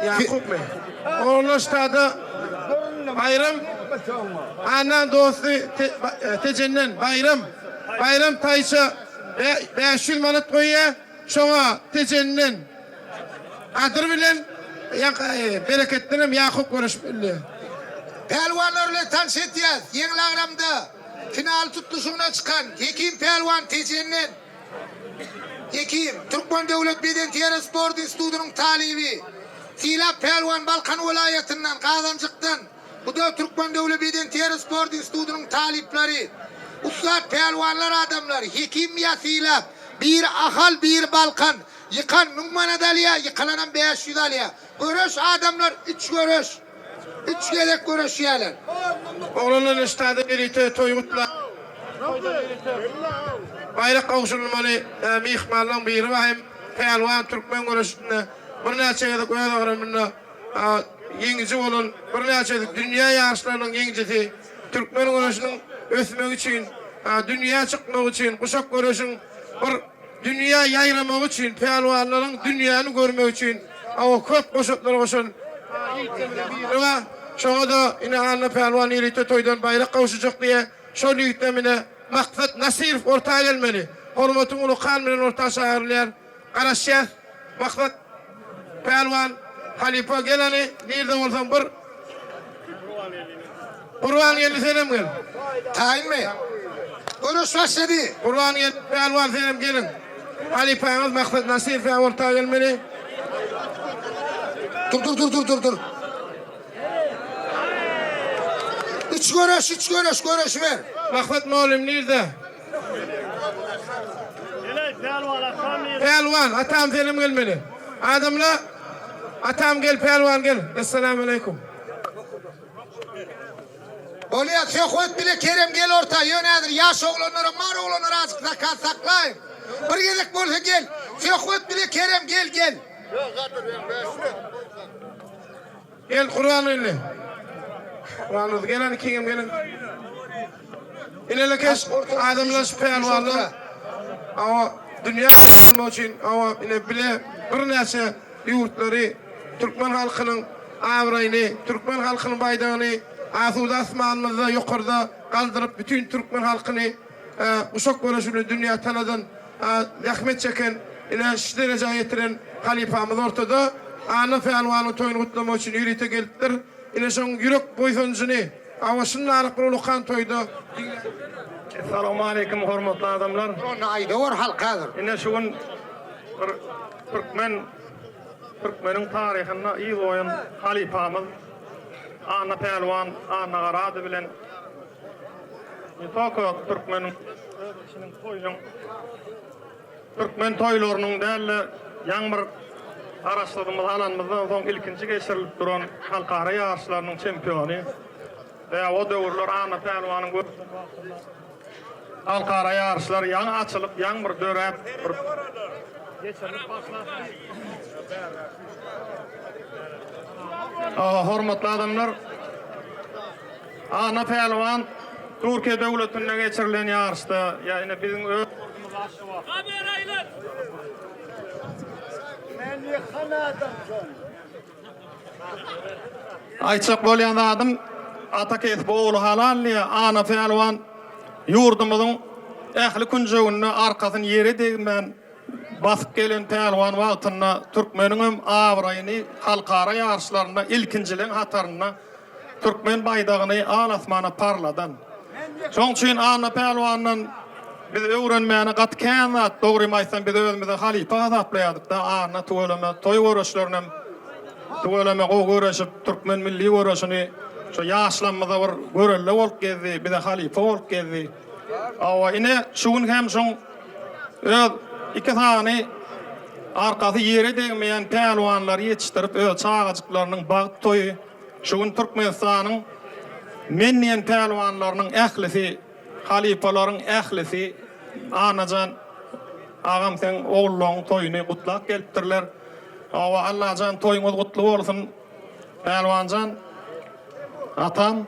Ýakupmy? Oglanlar ştada Baýram Annaň dosty Tejenden Baýram Baýram taýça 500 manat goýýar. Şoňa Tejenden Gadyr bilen Bereketden hem Ýakup görüşip bildi. Pälwanlar bilen tanyş etýäs. Ýeňil agramda final tutluşygyna çykan Hekim pälwan Tejenden. Hekim, Türkmen döwlet bedenterbiýe sport institutynyň talyby. Sylap pälwan Balkan welaýatyndan, Gazanjykdan. Bu-da Türkmen döwlet bedenterbiýe sport institutynyň talyplary. Ussat pälwanlar adamlar, Hekim ýa Sylap, biri Ahal, biri Balkan. Ýykan müň manat alýar, ýykylanam 500 alýar. Göreş adamlar, üç göreş. Üç gezek göreşýärler. Oglanlar eşitade ýörite toý gutlap. Baýrak gowşurylmaly myhmanlaryň biri bar hem pälwan türkmen göreşinde birnäçe gezek öz agramynda ýeňiji bolan, birnäçe gezek dünýä ýaryşlarynyň ýeňijisi, türkmen göreşiniň ösmegi üçin, dünýä çykmagy üçin, guşak göreşiň bir dünýä ýaýramagy üçin, pälwanlaryň dünýäni görmegi üçin awa köp goşantlar goşan ýigitlerimiziň biri bar. Şoňa-da ine Anna pälwan ýörite toýdan baýrak gowşujak diýýär. Şol ýigitden ine Maksat Nasyrow orta gelmeli. Hormatyň ullakan bilen orta çagyrylýar. Garaşýas. Maksat pälwan halypa gel hany nirde bolsaň bir Gurbangeldi senem gel. Taýynmy? Göreş başlady. Gurbangeldi pälwan senem geliň. Halypaňyz Maksat Nasyrow ýa orta gelmeli. Dur dur dur dur dur dur. Üç göreş, üç göreş, göreşiber. Maksat mugallym nirde? Pälwan, atam senem gelmeli. Adamla, atam gel, pälwan gel. Essalamu aleýkum. Bolýar, söhbet bile Kerem gel orta, ýöne häzir ýaş oglanlaram bar, oglanlar azjyk zakaz saklaýyň. Bir gezek bolsa gel. Söhbet bile Kerem gel, gel. Gel Gurbangeldi. Gurbangeldi gel hany ikiňem geliň. Inelekeş adamlar şu pälwanlar awa dünýä tanalmak üçin awa ine bile birnäçe ýurtlary türkmen halkynyň abraýyny, türkmen halkynyň baýdagyny asuda asmanymyzda ýokarda galdyryp bütin türkmen halkyny guşak göreşi bilen dünýä tanadan zähmet çeken ine şu derejä ýetiren halypamyz ortada Anna pälwanyň toýuny gutlamak üçin ýörite gelipdir. Ine şoň ýürek buýsanjyny Awa şundalyk bir ulakan toýda diňläp. Essalawmaleýkim hormatly adamlar. Onda aýdawor halk hazir. Ine şu gün bir türkmen türkmeniň taryhynda yz goýan halypamyz Anna Pälwan Anna Garady bilen ne tolko türkmeniň öz içiniň toýunyň Türkmen toýlarynyň däl-de, ýaňy bir Garaşsyzlygymyzy alanymyzdan soň ilkinji geçirilip duran halkara ýaryşlarynyň çempiony we o döwürler Anna Pälwanyň göreşen wagtynda halkara ýaryşlar ýaňy açylyp, ýaňy bir döräp, bir geçirilip başlapdy. Hormatly adamlar! Anna Pälwan Türkiýe döwletinde geçirilen ýaryşda, ýa ine biziň öz ýurdumyz Aşgabatda. Aýtjak bolýan zadym, ata kesbi ogly halal diýýär. Anna Pälwan ýurdumyzyň ähli künjeginde arkasyny ýere degmän basyp gelen pälwan wagtynda türkmeniňem abraýyny halkara ýaryşlarynda ilkinjileň hatarynda Türkmen baýdagyny al asmana parladan. Şoň üçin Anna Pälwandan biz öwrenmäne gaty kän zat, dogrymy aýtsam biz özümizi halypa hasaplaýardyk-da, Anna tüweleme toý göreşlerinem tüweleme gowy göreşip, türkmen milli göreşini şo ýaşlamyza bir görelde bolup gezdi, bize halypa bolup gezdi. Hawa, ine şu gün hem şoň öz iki sany arkasy ýere degmeýän pälwanlary ýetişdirip öz çagajyklarynyň bagt toýy. Şu gün Türkmenistanyň men diýen pälwanlarynyň ählisi, halypalaryň ählisi Annajan agam seň ogullaryň toýuny gutlap gelipdirler. Hawa Allajan toýuňyz gutly bolsun Pälwanjan atam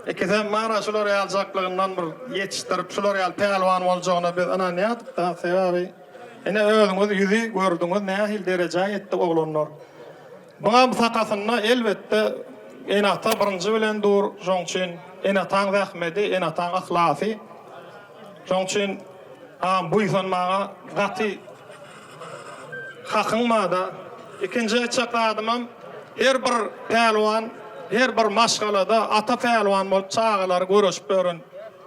ikisem bar-a şular ýalyjaklygyndan bir ýetişdirip şular ýaly pälwan boljagyna biz ynanýardyk-da sebäbi ine özüňiz ýüzi gördüňiz nähili derejä ýetdi oglanlar. Buňam sakasynda elbetde ene-ata birinji bilen dur, şoň üçin ene-ataň zähmedi, ene-ataň yhlasy. Şoň üçin agam buýsanmaga gaty hakyň barda. Ikinji aýtjak zadymam her bir pälwan, her bir maşgalada ata pälwan bolup çagalary göreşip ýören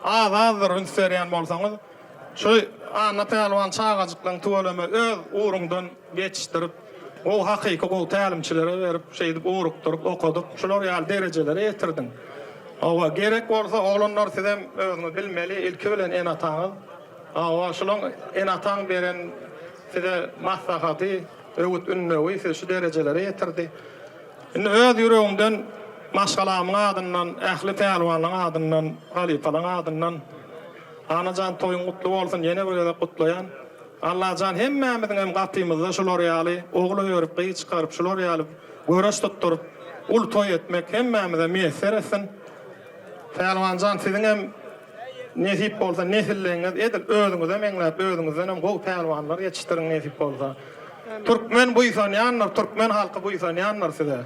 az-azdyr üns berýän bolsaňyz. Şu Anna pälwan çagajyklaň tüweleme öz ugruňdan ýetişdirip, gowy hakyky gowy tälimçilere berip, şeýdip ugrukdyryp, okadyp, şular ýaly derejelere ýetirdiň. Hawa, gerek bolsa oglanlar sizem özüňiz bilmeli, ilki bilen ene-ataňyz. Hawa, şulaň ene-ataň beren size maslahaty, öwüt-ündewi sizi şu derejelere ýetirdi. Indi öz ýüregimden maşgalamyň adyndan, ähli pälwanlaň adyndan, halypalaň adyndan Anajan toýuň gutly bolsun ýene bir gezek gutlaýan. Allajan hemmämiziň hem gapymyzda şular ýaly ogul öýerip gyz çykaryp şular ýaly göreş tutduryp uly toý etmek hemmämize miýesser etsin. Pälwanjan siziň hem nesip bolsa nesilleňiz edil özüňize meňläp özüňizdenem gowy pälwanlar ýetişdiriň nesip bolsa. Türkmen buýsanýandyr türkmen halky buýsanýandyr size.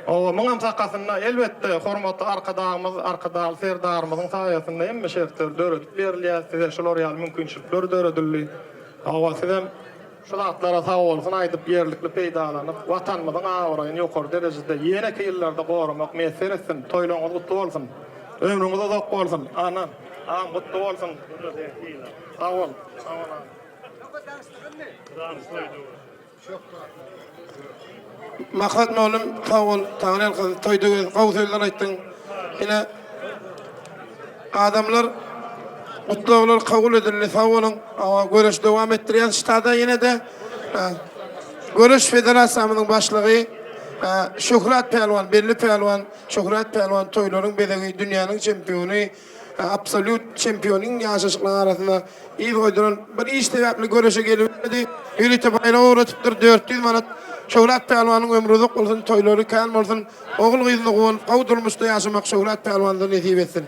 Hawa muňam sakasynda elbetde hormatly Arkadagymyz Arkadagly Serdarymyzyň saýasynda hemme şertler döredip berilýär size şular ýaly mümkinçilikler döredildi. Hawa sizem Şu zatlara sagbolsun aýdyp ýerlikli peýdalanyp, Watanymyzyň abraýyny ýokary derejede ýeneki ýyllarda goramak miýesser etsin! Toýlaryňyz gutly bolsun! Ömrüňiz uzak bolsun! Ana, agam gutly bolsun! Sag bol! Sag bol agam! Maksat mollum sag bol, Taňryýalkasyn, toýda göz, gowy sözler aýtdyň. Ine, Adamlar gutlaglar kabul edildi sag boluň. Hawa göreş dowam etdirýäs ştada ýene-de Göreş federasiýamyzyň başlygy Şöhrat pälwan belli pälwan Şöhrat pälwan toýlaryň bezegi dünýäniň çempiony absolýut çempiony iň ýaşajyklaryň arasynda yz goýduran bir iş sebäpli göreşe gelibermedi ýörite baýrak ugradypdyr 400 manat Şöhrat pälwanyň ömri uzak bolsun toýlary kän bolsun Ogul-gyzyna guwanyp, gowy durmuşda ýaşamak Şöhrat pälwanda nesip etsin.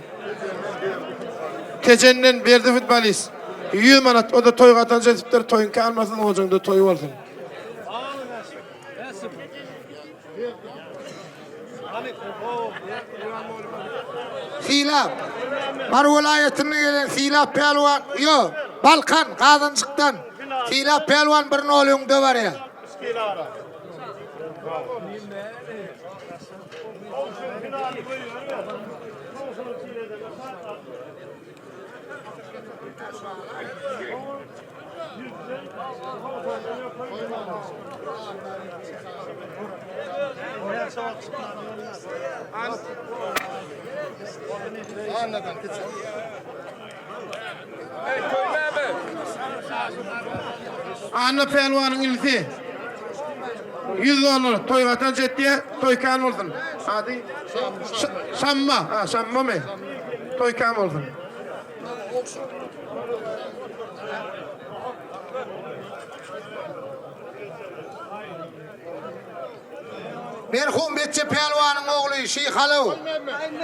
Tejenden Berdi futbolist. 100 manat, o-da toý gatanç edipdir, toýuň kalmasyn, ojaňda toý bolsun. Sylap. Mary welaýatyndan gelen Sylap pälwan, ýo, Balkan, Gazanjykdan. Sylap pälwan bir nol öňde barýar. Anna pälwanyň inisi 100 dollar toý gatanç etýär, toý kän bolsun. Ady Şamma, ha Şammamy? Toý kän bolsun. Merhum Betçe pälwanyň ogly Şyhalow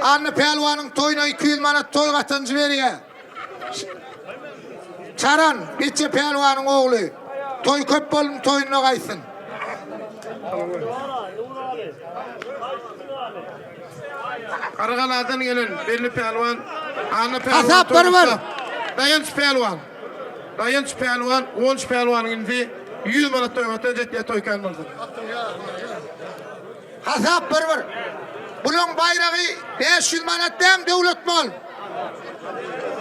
Anna pälwanyň toýuna 200 manat toý gatanjy berýär. Çaran, Betçe pälwanyň ogly. Toý köp bolsun, toýunda gaýtsyn. Garagaladan gelen belli pälwan Anna pälwan Hasap bir bir. Daýanç pälwan. Daýanç pälwan, Guwanç pälwanyň inisi 100 manat toý gatanç etýär, toý kän bolsun. Hasap bir bir. Bulaň baýragy 500 manat dämi Döwlet mol?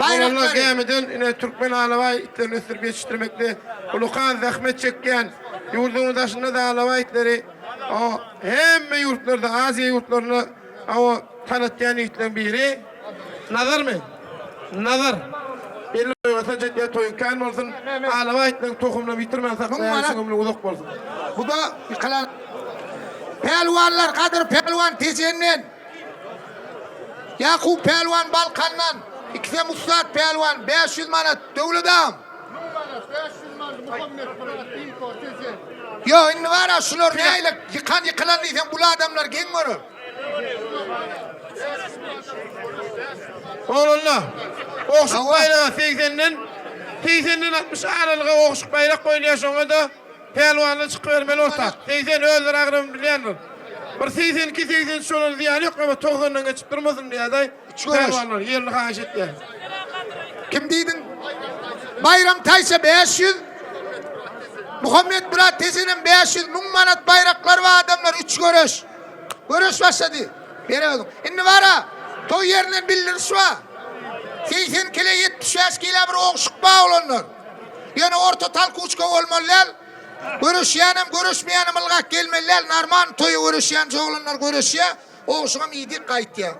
Oglanlar Baýraklary. gämiden ine türkmen alabaý itlerini ösdürip ýetişdirmekde ullakan zähmet çekýän ýurduň daşynda-da alabaý itleri o hemme ýurtlarda Aziýa ýurtlarynda o tanatýan ýigitleriň biri Nazarmy? Nazar. Belli toýa jetýär toýuň kän bolsun. Alabaý itleň tohumyny ýitirmän saklaýan üçin ömrüň uzak bolsun. Bu-da ýykylan Pälwanlar Gadyr pälwan Tejenden, Ýakup pälwan Balkandan, ikisem ussat pälwan, 500 manat, Döwlet agam. Ýok, indi bar-a şular nähili ýykan ýykylan diýseň bul adamlar geň görer. Oglanlar, ogşuk baýraga segsenden, segsenden 60 aralyga ogşuk baýrak goýulýar, şoňa-da pälwanlar çykybermeli orta. 80 özleri agramyny bilýändir. Bir 82, 83 bolan zyýany ýok, emma 90-dan geçip durmasyn diýýär-de, pälwanlar ýerli haýyş etýär. Kim diýdiň? Baýram Taýça 500, Muhammet Myrat Tejenem 500, 1000 manat baýraklar bar adamlar, üç göreş. Göreş başlady. Beremedim. Indi bara, toý ýerinden bildiriş bar. 80 kile 75 kile bir ogşuk bar oglanlar. Ýöne orta talkuçka bolmaly däl. Göreşýänem, göreşmeýänem ylgap gelmeli däl. Normal toýa göreşýän oglanlar göreşýär. Ogşugam iýdik gaýtýa.